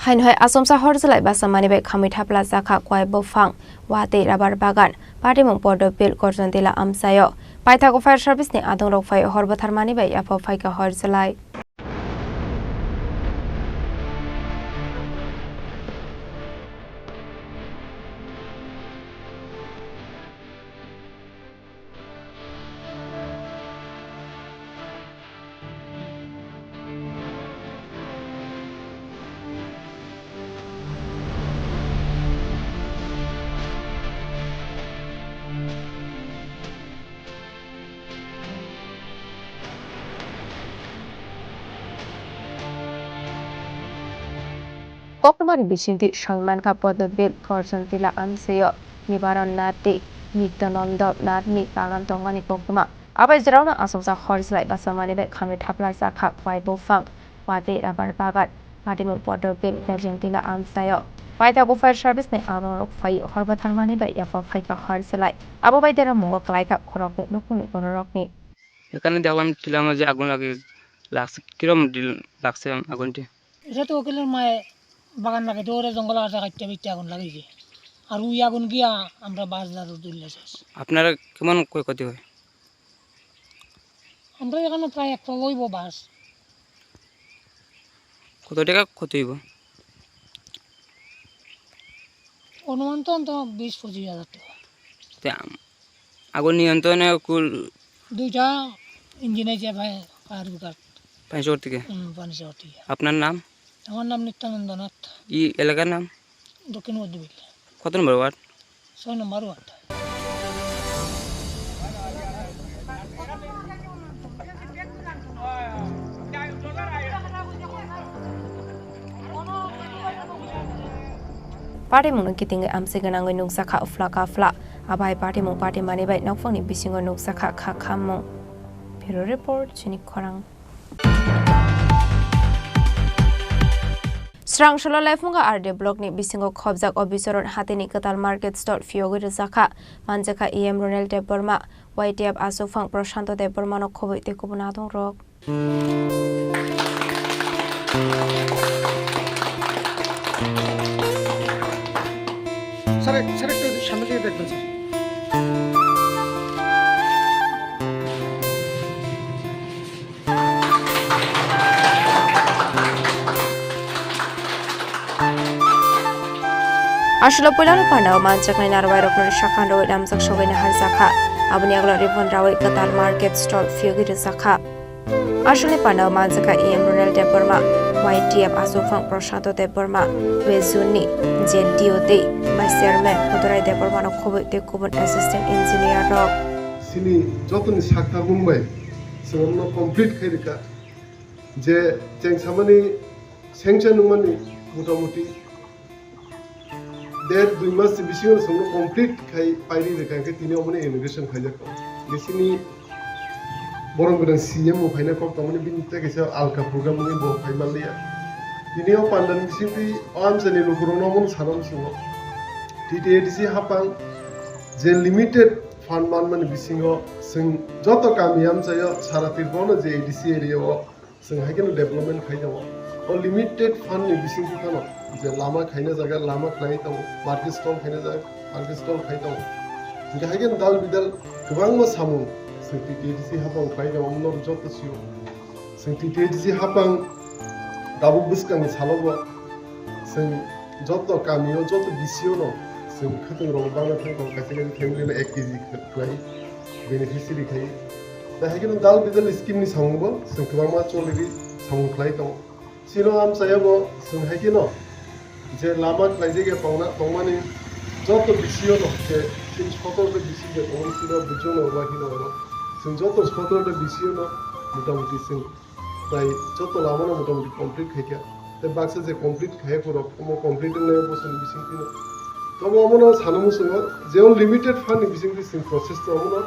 Haino hai achomsa hor chwlai basa manwi bai khamwi thapla jakha kwai buphang, watwi, rubber bagan, patimung Podobil, Gorjontila amchaio. Paithago fire service ni adongrok phai hor bwtharmani bai yapha phaikha hor chwlai. Koktwmani bisingtwi soi mankha Podobil, Gorjontila amchaio Nibaron Nath tei Nityananda Nathni bagan tongmani koktwma. Abai jeraono achomsa hor chwlai basa manwi bai khamwi thapla jakha kwai buphang, watwi, rubber bagan, patimung Podobil, Gorjontila amchaio. Paithago fire service ni adongrok phai hor bwtharmani bai yapha phaikha hor chwlai. Abo bai deramungo kwlaikha khoroknwi nukhungni bororokni. এখানে দেখলাম, টিলার মাঝে আগুন লাগে লাগছে। কিরম দিল-, লাগছে আগুনটি? এটা তো ওকিলের মায়ে বাগান লাগাইতে ওরে জঙ্গল আছে কাটতে পিটতে আগুন লাগাইছে। আর ওই আগুন গিয়া আমরা বাস দাদু তুললে শেষ। আপনারা কেমন ক্ষয়ক্ষতি হয়? আমরা এখানে প্রায় এক পোয়া অইব বাস। কত টাকা ক্ষতি অইব? অনুমান তো অন্তত বিশ পঁচিশ হাজার টাকা। তে আম-, আগুন নিয়ন্ত্রণে কুল দুইটা ইঞ্জিন আছে ভাই, ফায়ার ব্রিগেড। পানিসাগর থেকে? হুম, পানিসাগর থেকে। আপনার নাম? আমার নাম নিত্যানন্দ নাথ। এই এলাকার নাম? দক্ষিণ মধ্যবিল। কত নম্বর ওয়ার্ড? ছয় নম্বর word. Patimungno kitingwi amchai gwnangwi nukjakha uphla kaphla. Abai patimung patimani bai nokphangni bisingo nukjakha kha khammung. Bureau Report, chini khorang. Srang sulo Laiphunga R D block ni bisingo khobjak o bichoron hatini kwtal market stall phiyogwi rwjakha. Manjakha E M Ronel Debbarma, Y T F achukphang Prashanto Debbarmano khobwi tei kubun adongrok. Sir, এক-, স্যার, একটু সামনে থেকে দেখবেন, sir. Aswkno puilano pandao manjaknai narwai rokno sakha rwi namjak sogwi naharjakha. Aboni yagulo ribbon rawi kwtal market stall phiyogwi rwjakha. Aswkni pandao manjakha E M Ronel Debbarma, Y T F achukphang Prashanto Debbarma, West Zone ni J D O tei Vice Chairman Hudurai Debbarmano khobwi tei kubun assistant engineer rok. Chini jotoni sakthar mung bai chwngno complete khai rwkha. Je cheng samani sanction wngmani motamuti der dui mas bisingo chwngno complete khai pairi rwkha, hwnkhe tini omono inauguration khaijak. Bisini borok gwnang C M bo phaina kok tongmani, bini tei kaisa alka program wngwi bo phai manliya. Tini o pandani bisingtwi o amchaini lukurokno omono sana muchungo. T T A D C hapang je limited fund manmani bisingo chwng joto kami amchaio sara Tripura no je A D C area o chwng hai kheno development khai tongo. O limited fund ni bisingtwi phano je lama khaina jaga lama khlai tongo, market stall khaina jaga market stall khai tongo. Hingkhe hai kheno dal bidal kwbangma samung chwng T T A D C hapang khlai tongo, omono joto sio. Chwng T T A D C hapang tabuk bwskangni salobo chwng joto kamio, joto B C O no chwng khwtwng rok bangna thang tongo, kaisa kaisa family no ek K G khlai. beneficiary khai. Da hai kheno dal bidal scheme ni samung bo chwng kwbangma choliri samung khlai tongo. Chini amchaya bo chwng hai kheno je lama khlaijak ya tongna, tongmani joto bisio no je chini sotoro ta bisi je tongmani chini bujo no ba hino oro. Chwng joto sotoro ta bisio no motamuti chwng prai joto lama no motamuti complete khai kha. Tei baksa je complete khai phuru omo complete wngnai bosoni bising tino. Tobo omono sana muchungo je o limited fund ni bising bising process to omono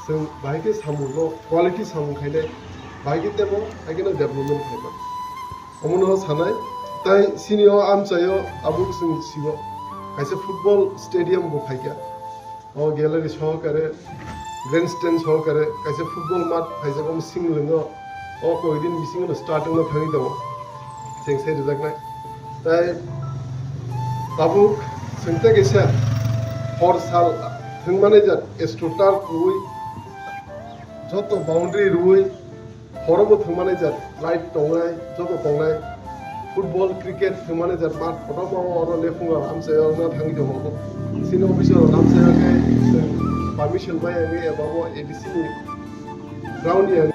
chwng bahai khe samung no quality samung khainai, bahai khe tebo hai kheno development khaima. Omono sanai, tai sini o amchaio abo chwng sibo kaisa football stadium bo phaikha. O gallery sohokare, grandstand sohokare kaisa football mat phaijak, omo singlengo o koidin bisingo no starting no thangwi tongo, cheng sai rijaknai. Tai tabuk chwng tei kaisa hor sal thwngmani jat structure rwui, joto boundary rwui, horo bo thwngmani jat light tongnai, joto tongnai. Football, cricket thwngmani jat mat kotorma oro lephungo amchaio wngna thangwi tongo. Chini officer rok amchaio khe chwng permission bai wngwi eba bo A D C ni ground ni ang.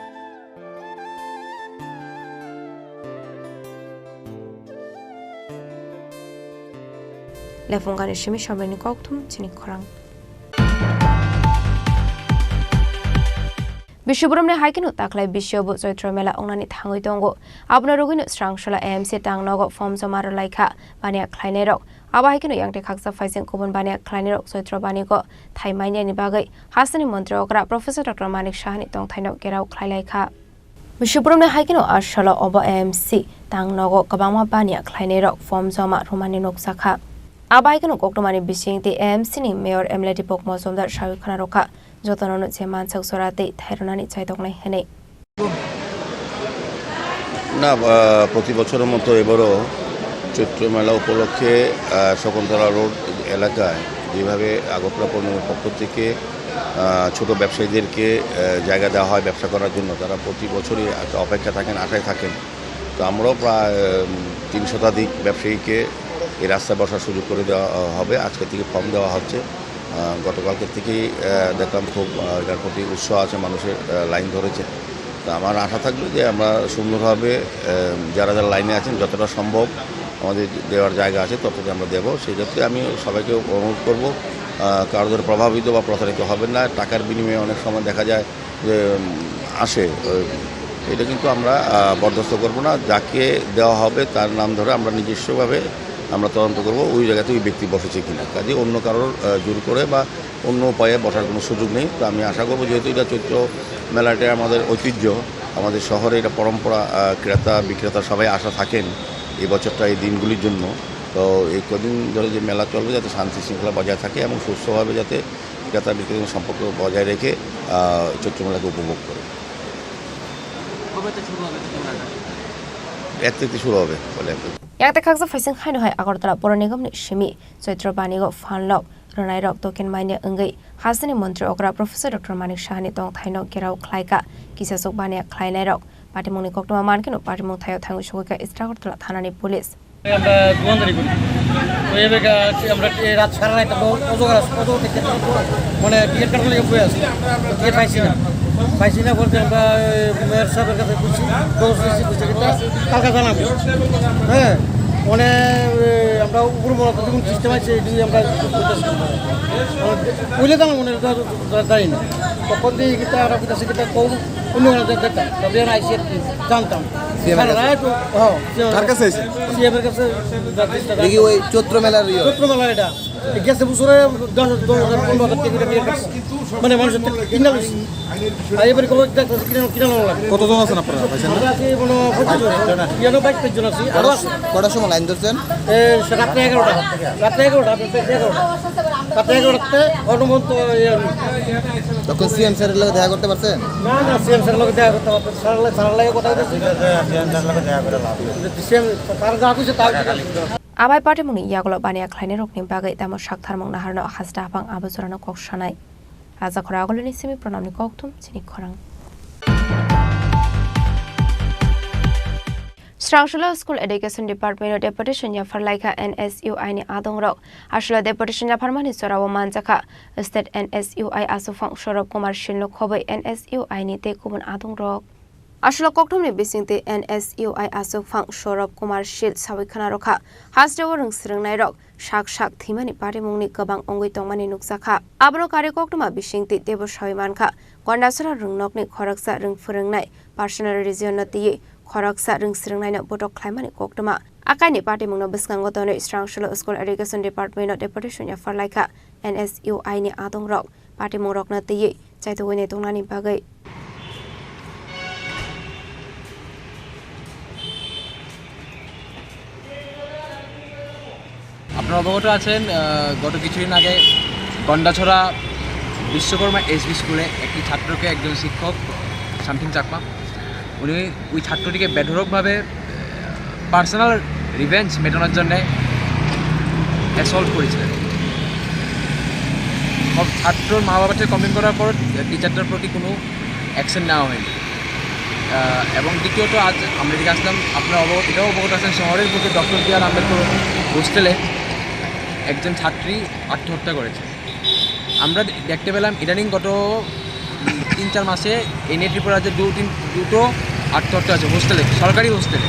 Lephungani simi somreni kokthum chini khorang. Bishopuromni hai kheno taklai bisio bo Choitro Mela ongnani thangwi tongo. Abono rwgwino Srangsola A M C tang nogo form joma rwlaikha baniya khlainairok. Abo hai kheno yangte khaksa phaising kubun baniya khlainairok Choitro banigo thai manyani bagwi hasteni montri okra Professor Doctor Manik Sahani tongthaino gerao khlailaikha. Bishopuromni hai kheno a salo obo A M C tang nogo kwbangma baniya khlainairok form joma rwmani nukjakha. Abo hai kheno koktwmani bisingtwi A M C ni Mayor M L A Deepak Majumdar sawi khwna rwkha. Jotono no je mansak jora tei thairwnani chaitoknai hwnwi. না, আহ, প্রতি বছরের মতো এবারও চৈত্র মেলা উপলক্ষে, আহ, শকুন্তলা রোড এলাকায় যেভাবে আগরতলা পৌর নিগমের পক্ষ থেকে, আহ, ছোট ব্যবসায়ীদেরকে, আহ, জায়গা দেওয়া হয় ব্যবসা করার জন্য, তারা প্রতি বছরই একটা অপেক্ষা থাকেন, আশায় থাকেন। তো আমরাও প্রায়, উম, তিন শতাধিক ব্যবসায়ীকে এই রাস্তায় বসার সুযোগ করে দেওয়া, আহ, হবে। আজকে থেকে ফর্ম দেওয়া হচ্ছে। আহ, গতকালকে থেকেই, আহ, দেখলাম খুব, আহ, এটার প্রতি উৎসাহ আছে, মানুষের, আহ, লাইন ধরেছে। তো আমার আশা থাকবে যে আমরা সুন্দরভাবে, আহ, যারা যারা লাইনে আছেন যতটা সম্ভব আমাদের দেওয়ার জায়গা আছে ততটা আমরা দেব। সেই ক্ষেত্রে আমি সবাইকে অনুরোধ করব, আহ, কারো দ্বারা প্রভাবিত বা প্রতারিত হবেন না। টাকার বিনিময়ে অনেক সময় দেখা যায় যে, উম, আসে, আহ, এটা কিন্তু আমরা, আহ, বরদাস্ত করব না। যাকে দেওয়া হবে তার নাম ধরে আমরা নিজস্বভাবে আমরা তদন্ত করব ওই জায়গাতে ওই ব্যক্তি বসেছে কিনা। কাজে অন্য কারোর, আহ, জোর করে বা অন্য উপায়ে বসার কোনো সুযোগ নেই। তো আমি আশা করব, যেহেতু এটা চৈত্র মেলাটা আমাদের ঐতিহ্য, আমাদের শহরে এটা পরম্পরা, আহ, ক্রেতা বিক্রেতা সবাই আসা থাকেন এই বছরটা এই দিনগুলির জন্য। তো এই কদিন ধরে যে মেলা চলবে যাতে শান্তি শৃঙ্খলা বজায় থাকে এবং সুস্থভাবে যাতে ক্রেতা বিক্রেতার সম্পর্ক বজায় রেখে, আহ, চৈত্র মেলাকে উপভোগ করে। কবে থেকে শুরু হবে চৈত্র মেলাটা? এক তারিখ থেকে শুরু হবে, বলে এক তারিখ। Yakte khaksa phaising haino hai Agartala Poro Nigam ni simi Choitro banigo phanlok rwnairok token manya wngwi hasteni montri okra Professor Doctor Manik Sahani tongthaino gerao khlaikha. Kisasuk baniya khlainairok patimungni koktwma mankheno patimung thaio thangwi sogwikha East Agartala thanani police. আমরা দোকানদারি করি। তো এবার আজকে আমরা এই রাত সারা রাত আমরা অজগর আছি, অজগর থেকে মানে টিকিট কাটার লেগে বয়ে আছি। টিকিট পাইছি না। পাইছি না বলতে আমরা, এ, মেয়র সাহেবের কাছে বুঝছি, দশ দিছি, বুঝছি কিন্তু কালকে জানাবো। হ্যাঁ, মানে, এ, আমরা উপরে বলা তো যেমন সিস্টেম আছে, এই যদি আমরা করতেছি। ওইলে তো মনে হয় জানি না। তখন দিয়ে কিন্তু আমরা কিন্তু সেটা কম অন্য কোনো জায়গায় দেখতাম। তবে আর আইসি আর কি জানতাম। সিএম এর কাছে? সারা রাত, হ্যাঁ, সিএম এর কার কাছে আইসি? সিএম এর কাছে জানতাম। দেখি ওই চৈত্র মেলার ইয়ে। চৈত্র মেলা এটা। এই গেছে বছরে দশ, দশ হাজার, পনেরো হাজার টাকা করে নিয়ে গেছে। মানে মানুষের থেকে কিনা লইছি। আর এবারে কোনো দেখতেছি কিনা, কিনা নেওয়া লাগে। কতজন আছেন আপনারা? পাইছেন না? আমরা আছি মনে হয় পঁচিশ জন। ইয়ানো বাইশ তেইশ জন আছি। আরো আছে। কটার সময় লাইন ধরছেন? এই সে রাত্রে এগারোটা। রাত্রে এগারোটা, রাত্রে এগারোটা। রাত্রে এগারোটাতে হনুমন্ত, ইয়ে, তখন সিএম স্যারের লগে দেখা করতে পারছেন? না, না, সিএম স্যারের লগে দেখা করতে পারছেন। স্যারের লগে, স্যারের লগে কথা বলছি। সিএম স্যারের লগে দেখা করে লাভ নেই। সিএম স্যার যা কইছে তাই। Abai patimungni yagulo baniya khlainairokni bagwi tamo saktharmung naharno hasta hapang abo jorano kok sanai. Raja khoro agulini simi pranamni kokthum chini khorang. Srangsulo School Education Department o deputation yaphar laikha N S U I ni adongrok. Aswkle deputation yapharmani jorao manjakha State N S U I aswkphang Saurabh Kumar Shil no khobwi N S U I ni tei kubun adongrok. Aswkle kokthumni bisingtwi N S U I aswkphang Saurabh Kumar Shil sawi khna rwkha, hasteo rwng swrwngnairok sak sak thwimani patimungni kwbang wngwi tongmani nukjakha. Abono karwi koktwma bisingtwi teibo sawi mankha, Gondasora rwngnokni khoroksa rwng phwrwngnai personal region no twiwi khoroksa rwng swrwngnaino botok khlaimani koktwma. Akaini patimungno bwskango tonwi Srangsulo School Education Department no deputation yaphar laikha N S U I ni adongrok patimungrokno twiwi chaitugwi naitongnani bagwi. আপনারা অবগত আছেন, আহ, গত কিছুদিন আগে গন্ডাছড়া বিশ্বকর্মা এসবি স্কুলে একটি ছাত্রকে একজন শিক্ষক সামথিং চাকমা, উনি ওই ছাত্রটিকে বেধড়কভাবে পার্সোনাল রিভেঞ্জ মেটানোর জন্য অ্যাসল্ট করেছিলেন। সব ছাত্রর মা বাবার থেকে কমপ্লেন করার পর টিচারটার প্রতি কোনো অ্যাকশন নেওয়া হয়নি। আহ, এবং দ্বিতীয়ত, আজ আমরা এদিকে আসলাম, আপনারা অবগত, এটাও অবগত আছেন, শহরের বুকে ডক্টর বি আর আম্বেদকর হোস্টেলে একজন ছাত্রী আত্মহত্যা করেছে। আমরা দে-, দেখতে পেলাম ইদানিং গত তিন চার মাসে এই নিয়ে ত্রিপুরা রাজ্যে দু তিন দুটো আত্মহত্যা হয়েছে হোস্টেলে, সরকারি হোস্টেলে।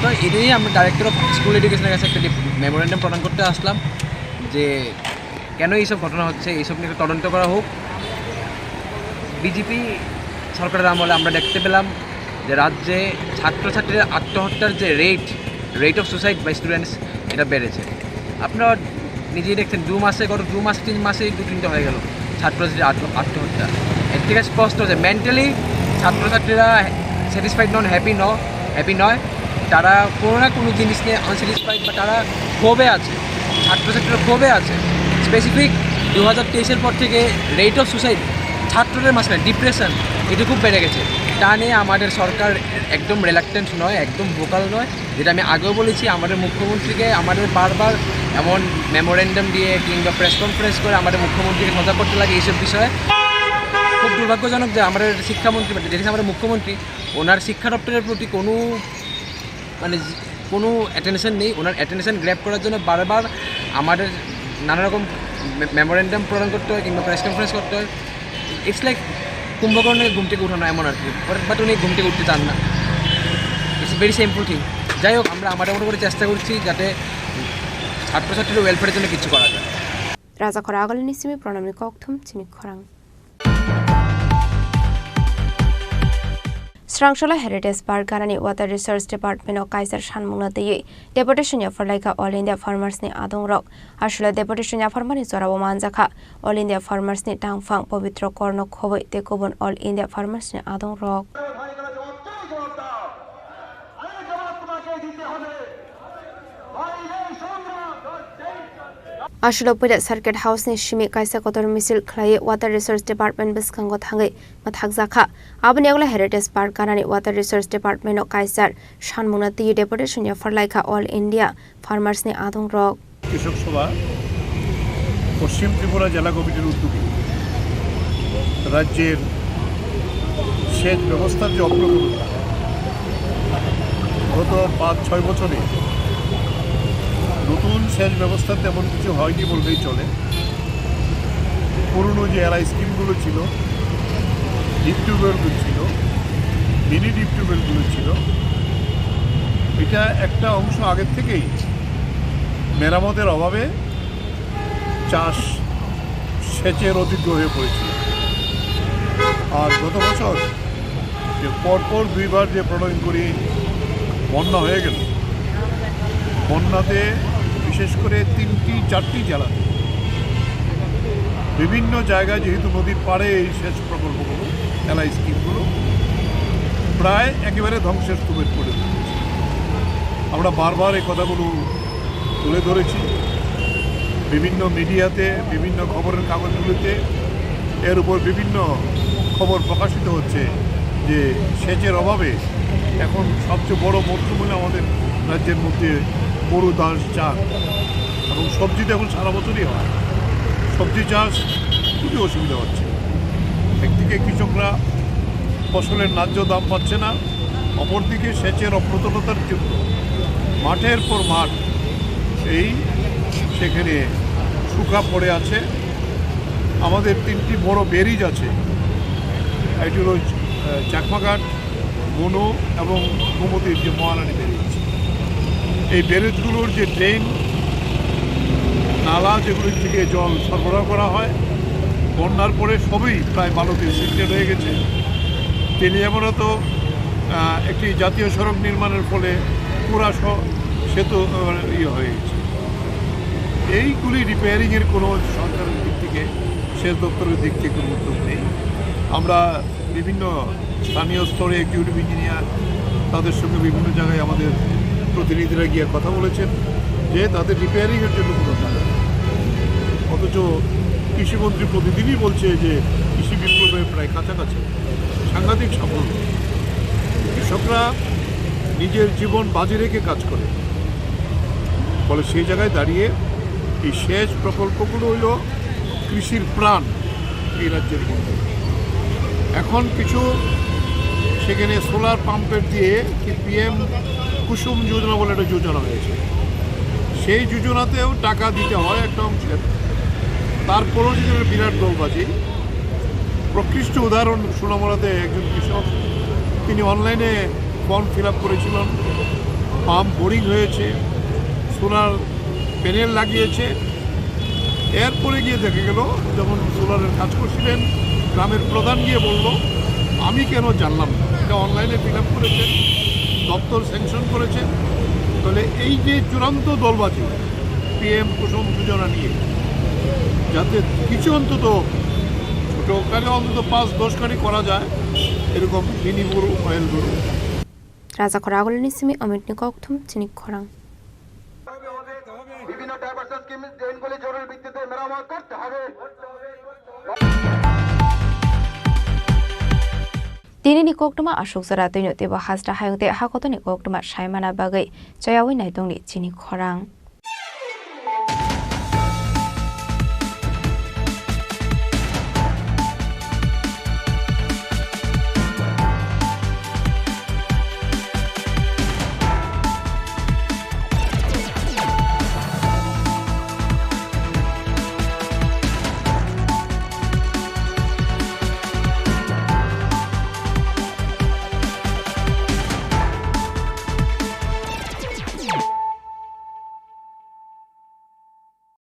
তো এটা নিয়ে আমরা ডাইরেক্টর অফ স্কুল এডুকেশনের কাছে একটা মেমোরেন্ডাম প্রদান করতে আসলাম যে কেন এইসব ঘটনা হচ্ছে, এইসব নিয়ে তদন্ত করা হোক। বিজেপি সরকারের আমলে আমরা দেখতে পেলাম যে রাজ্যে ছাত্রছাত্রীদের আত্মহত্যার যে rate, rate of suicide by students, এটা বেড়েছে। আপনারা নিজেই দেখছেন, দু মাসে, গত দু মাস তিন মাসেই দু তিনটা হয়ে গেল ছাত্রছাত্রীর আত্ম আত্মহত্যা। এর থেকে স্পষ্ট যে মেন্টালি ছাত্রছাত্রীরা স্যাটিসফাইড নন, হ্যাপি ন হ্যাপি নয়। তারা কোনো না কোনো জিনিস নিয়ে আনস্যাটিসফাইড বা তারা ক্ষোভে আছে, ছাত্রছাত্রীরা ক্ষোভে আছে। স্পেসিফিক দু হাজার তেইশের পর থেকে রেট অফ সুসাইড ছাত্রদের মাঝখানে ডিপ্রেশন, এটা খুব বেড়ে গেছে। তা নিয়ে আমাদের সরকার একদম রিলাক্টেন্ট নয়, একদম ভোকাল নয়। যেটা আমি আগেও বলেছি, আমাদের মুখ্যমন্ত্রীকে আমাদের বারবার এমন মেমোরেন্ডাম দিয়ে কিংবা প্রেস কনফারেন্স করে আমাদের মুখ্যমন্ত্রীকে সজাগ করতে লাগে এইসব বিষয়ে। খুব দুর্ভাগ্যজনক যে আমাদের শিক্ষামন্ত্রী বা যেটা আমাদের মুখ্যমন্ত্রী, ওনার শিক্ষা দপ্তরের প্রতি কোনো মানে কোনো অ্যাটেনশন নেই। ওনার অ্যাটেনশন গ্র্যাব করার জন্য বারবার আমাদের নানা রকম মেমোরেন্ডাম প্রদান করতে হয় কিংবা প্রেস কনফারেন্স করতে হয়। ইটস লাইক কুম্ভকর্ণকে ঘুম থেকে উঠানো এমন আর কি, বাট উনি ঘুম থেকে উঠতে চান না। ইটস ভেরি সেমফুল থিং। যাই হোক, আমরা আমাদের মতো করে চেষ্টা করছি যাতে ছাত্রছাত্রীর ওয়েলফেয়ারের জন্য কিছু করা যায়। Raja Khora Agalini simi pranamni kokthum chini khorang. Srangsola Heritage Park ganani Water Resource Department o kaisa sanmungno twiwi deputation yaphar laikha All India Farmers ni adongrok. Aswkle deputation yapharmani jorao manjakha All India Farmers ni tangphang Pobitro Korno khobwi tei kubun All India Farmers ni adongrok. Aswkle puila Circuit House ni simi kaisa kotor misil khlaiwi Water Resource Department bwskango thangwi mwthakjakha. Aboni yagulo Heritage Park ganani Water Resource Department o kaisa sanmungno twiwi deputation yaphar laikha All India Farmers ni adongrok. কৃষক সভা পশ্চিম ত্রিপুরা জেলা কমিটির উদ্যোগে রাজ্যের সেচ ব্যবস্থার যে অপ্রতুলতা, গত পাঁচ ছয় বছরে নতুন সেচ ব্যবস্থা তেমন কিছু হয়নি বললেই চলে। পুরনো যে এলআই স্কিমগুলো ছিল, ডিপ টিউবওয়েলগুলো ছিল, মিনি ডিপ টিউবওয়েলগুলো ছিল, এটা একটা অংশ আগের থেকেই মেরামতের অভাবে চাষ সেচের অযোগ্য হয়ে পড়েছিল। আর গত বছর যে পরপর দুইবার যে প্রলয়ঙ্করী বন্যা হয়ে গেল, বন্যাতে বিশেষ করে তিনটি চারটি জেলাতে বিভিন্ন জায়গায়, যেহেতু নদীর পাড়ে এই সেচ প্রকল্পগুলো, এলআই স্কিমগুলো প্রায় একেবারে ধ্বংসের স্তূপে পরিণত হয়েছে। আমরা বারবার এই কথাগুলো তুলে ধরেছি বিভিন্ন মিডিয়াতে, বিভিন্ন খবরের কাগজগুলিতে। এর উপর বিভিন্ন খবর প্রকাশিত হচ্ছে যে সেচের অভাবে এখন সবচেয়ে বড় মরশুম হলো আমাদের রাজ্যের মধ্যে বোরো ধান চাষ, এবং সবজি তো এখন সারা বছরই হয়। সবজি চাষ খুবই অসুবিধা হচ্ছে। একদিকে কৃষকরা ফসলের ন্যায্য দাম পাচ্ছে না, অপরদিকে সেচের অপ্রতুলতার জন্য মাঠের পর মাঠ এই সেখানে শুকা পড়ে আছে। আমাদের তিনটি বড় ব্যারেজ আছে, একটি হলো, আহ, চাকমাঘাট, মনু এবং গোমতীর যে মহারানী ব্যারেজ। এই ব্যারেজগুলোর যে ড্রেন, নালা, যেগুলি থেকে জল সরবরাহ করা হয়, বন্যার পরে সবই প্রায় বালুতে সিলটেড হয়ে গেছে। তেলিয়ামুড়া তো, আহ, একটি জাতীয় সড়ক নির্মাণের ফলে পুরা স-, সেতু, আহ, ইয়ে হয়ে গেছে। এইগুলি রিপেয়ারিংয়ের কোনো সরকারের দিক থেকে, সেচ দপ্তরের দিক থেকে কোনো উদ্যোগ নেই। আমরা বিভিন্ন স্থানীয় স্তরে এক্সিকিউটিভ ইঞ্জিনিয়ার, তাদের সঙ্গে বিভিন্ন জায়গায় আমাদের প্রতিনিধিরা গিয়ে কথা বলেছেন যে তাদের রিপেয়ারিংয়ের জন্য কোনো টাকা নেই। অথচ কৃষিমন্ত্রী প্রতিদিনই বলছে যে কৃষি বিপ্লবের প্রায় কাছাকাছি। সাংঘাতিক সাফল্য। কৃষকরা নিজের জীবন বাজি রেখে কাজ করে, ফলে সেই জায়গায় দাঁড়িয়ে এই সেচ প্রকল্পগুলো হইল কৃষির প্রাণ এই রাজ্যের মধ্যে। এখন কিছু সেখানে সোলার পাম্পের দিয়ে কি পিএম কুসুম যোজনা বলে একটা যোজনা হয়েছে, সেই যোজনাতেও টাকা দিতে হয় একটা অংশের, তারপরেও যদি একটা বিরাট দলবাজি। প্রকৃষ্ট উদাহরণ সোনামুড়াতে একজন কৃষক, তিনি অনলাইনে ফর্ম ফিল আপ করেছিলেন, পাম্প বোরিং হয়েছে, সোলার প্যানেল লাগিয়েছে। এরপরে গিয়ে দেখা গেল, যখন সোলারের কাজ করছিলেন, গ্রামের প্রধান গিয়ে বলল, "আমি কেন জানলাম না?" এটা অনলাইনে ফিল আপ করেছেন, দপ্তর স্যাংশন করেছেন। তাহলে এই যে চূড়ান্ত দলবাজি, পিএম কুসুম যোজনা নিয়ে, যাতে কিছু অন্তত ছোটো আকারে অন্তত পাঁচ দশ গাড়ি করা যায়, এরকম মিনি গরু, অয়েল গরু। রাজা খরা আগলনি simi Amit ni kokthum chini khorang. বিভিন্ন ডাইভারশন স্কিম ড্রেনগুলি জরুরি ভিত্তিতে মেরামত করতে হবে। Tini ni koktwma aswk jora twino teibo hasta hayung tei hakotoni koktwma saimana bagwi chayawi naitongni chini khorang.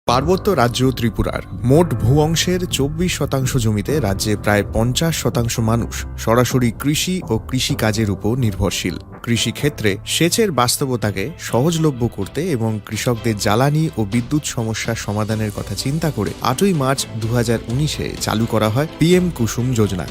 পার্বত্য রাজ্য ত্রিপুরার মোট ভূ অংশের চব্বিশ শতাংশ জমিতে রাজ্যে প্রায় পঞ্চাশ শতাংশ মানুষ সরাসরি কৃষি ও কৃষিকাজের উপর নির্ভরশীল। কৃষিক্ষেত্রে সেচের বাস্তবতাকে সহজলভ্য করতে এবং কৃষকদের জ্বালানি ও বিদ্যুৎ সমস্যা সমাধানের কথা চিন্তা করে আটই মার্চ দু হাজার উনিশে চালু করা হয় পিএম কুসুম যোজনা,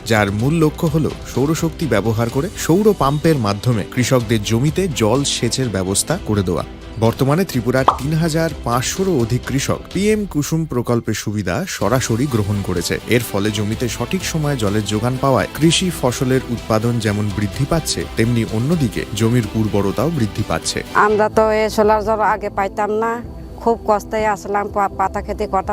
যার মূল লক্ষ্য হল সৌরশক্তি ব্যবহার করে সৌর পাম্পের মাধ্যমে কৃষকদের জমিতে জল সেচের ব্যবস্থা করে দেওয়া। বর্তমানে ত্রিপুরার তিন হাজার পাঁচশোরও অধিক কৃষক পিএম কুসুম প্রকল্পের সুবিধা সরাসরি গ্রহণ করেছে। এর ফলে জমিতে সঠিক সময়ে জলের যোগান পাওয়ায় কৃষি ফসলের উৎপাদন যেমন বৃদ্ধি পাচ্ছে, তেমনি অন্যদিকে জমির উর্বরতাও বৃদ্ধি পাচ্ছে। আমরা তো এই সোলার জল আগে পাইতাম না, খুব কষ্টে আসলাম, পা-, পাতা খেতে করতে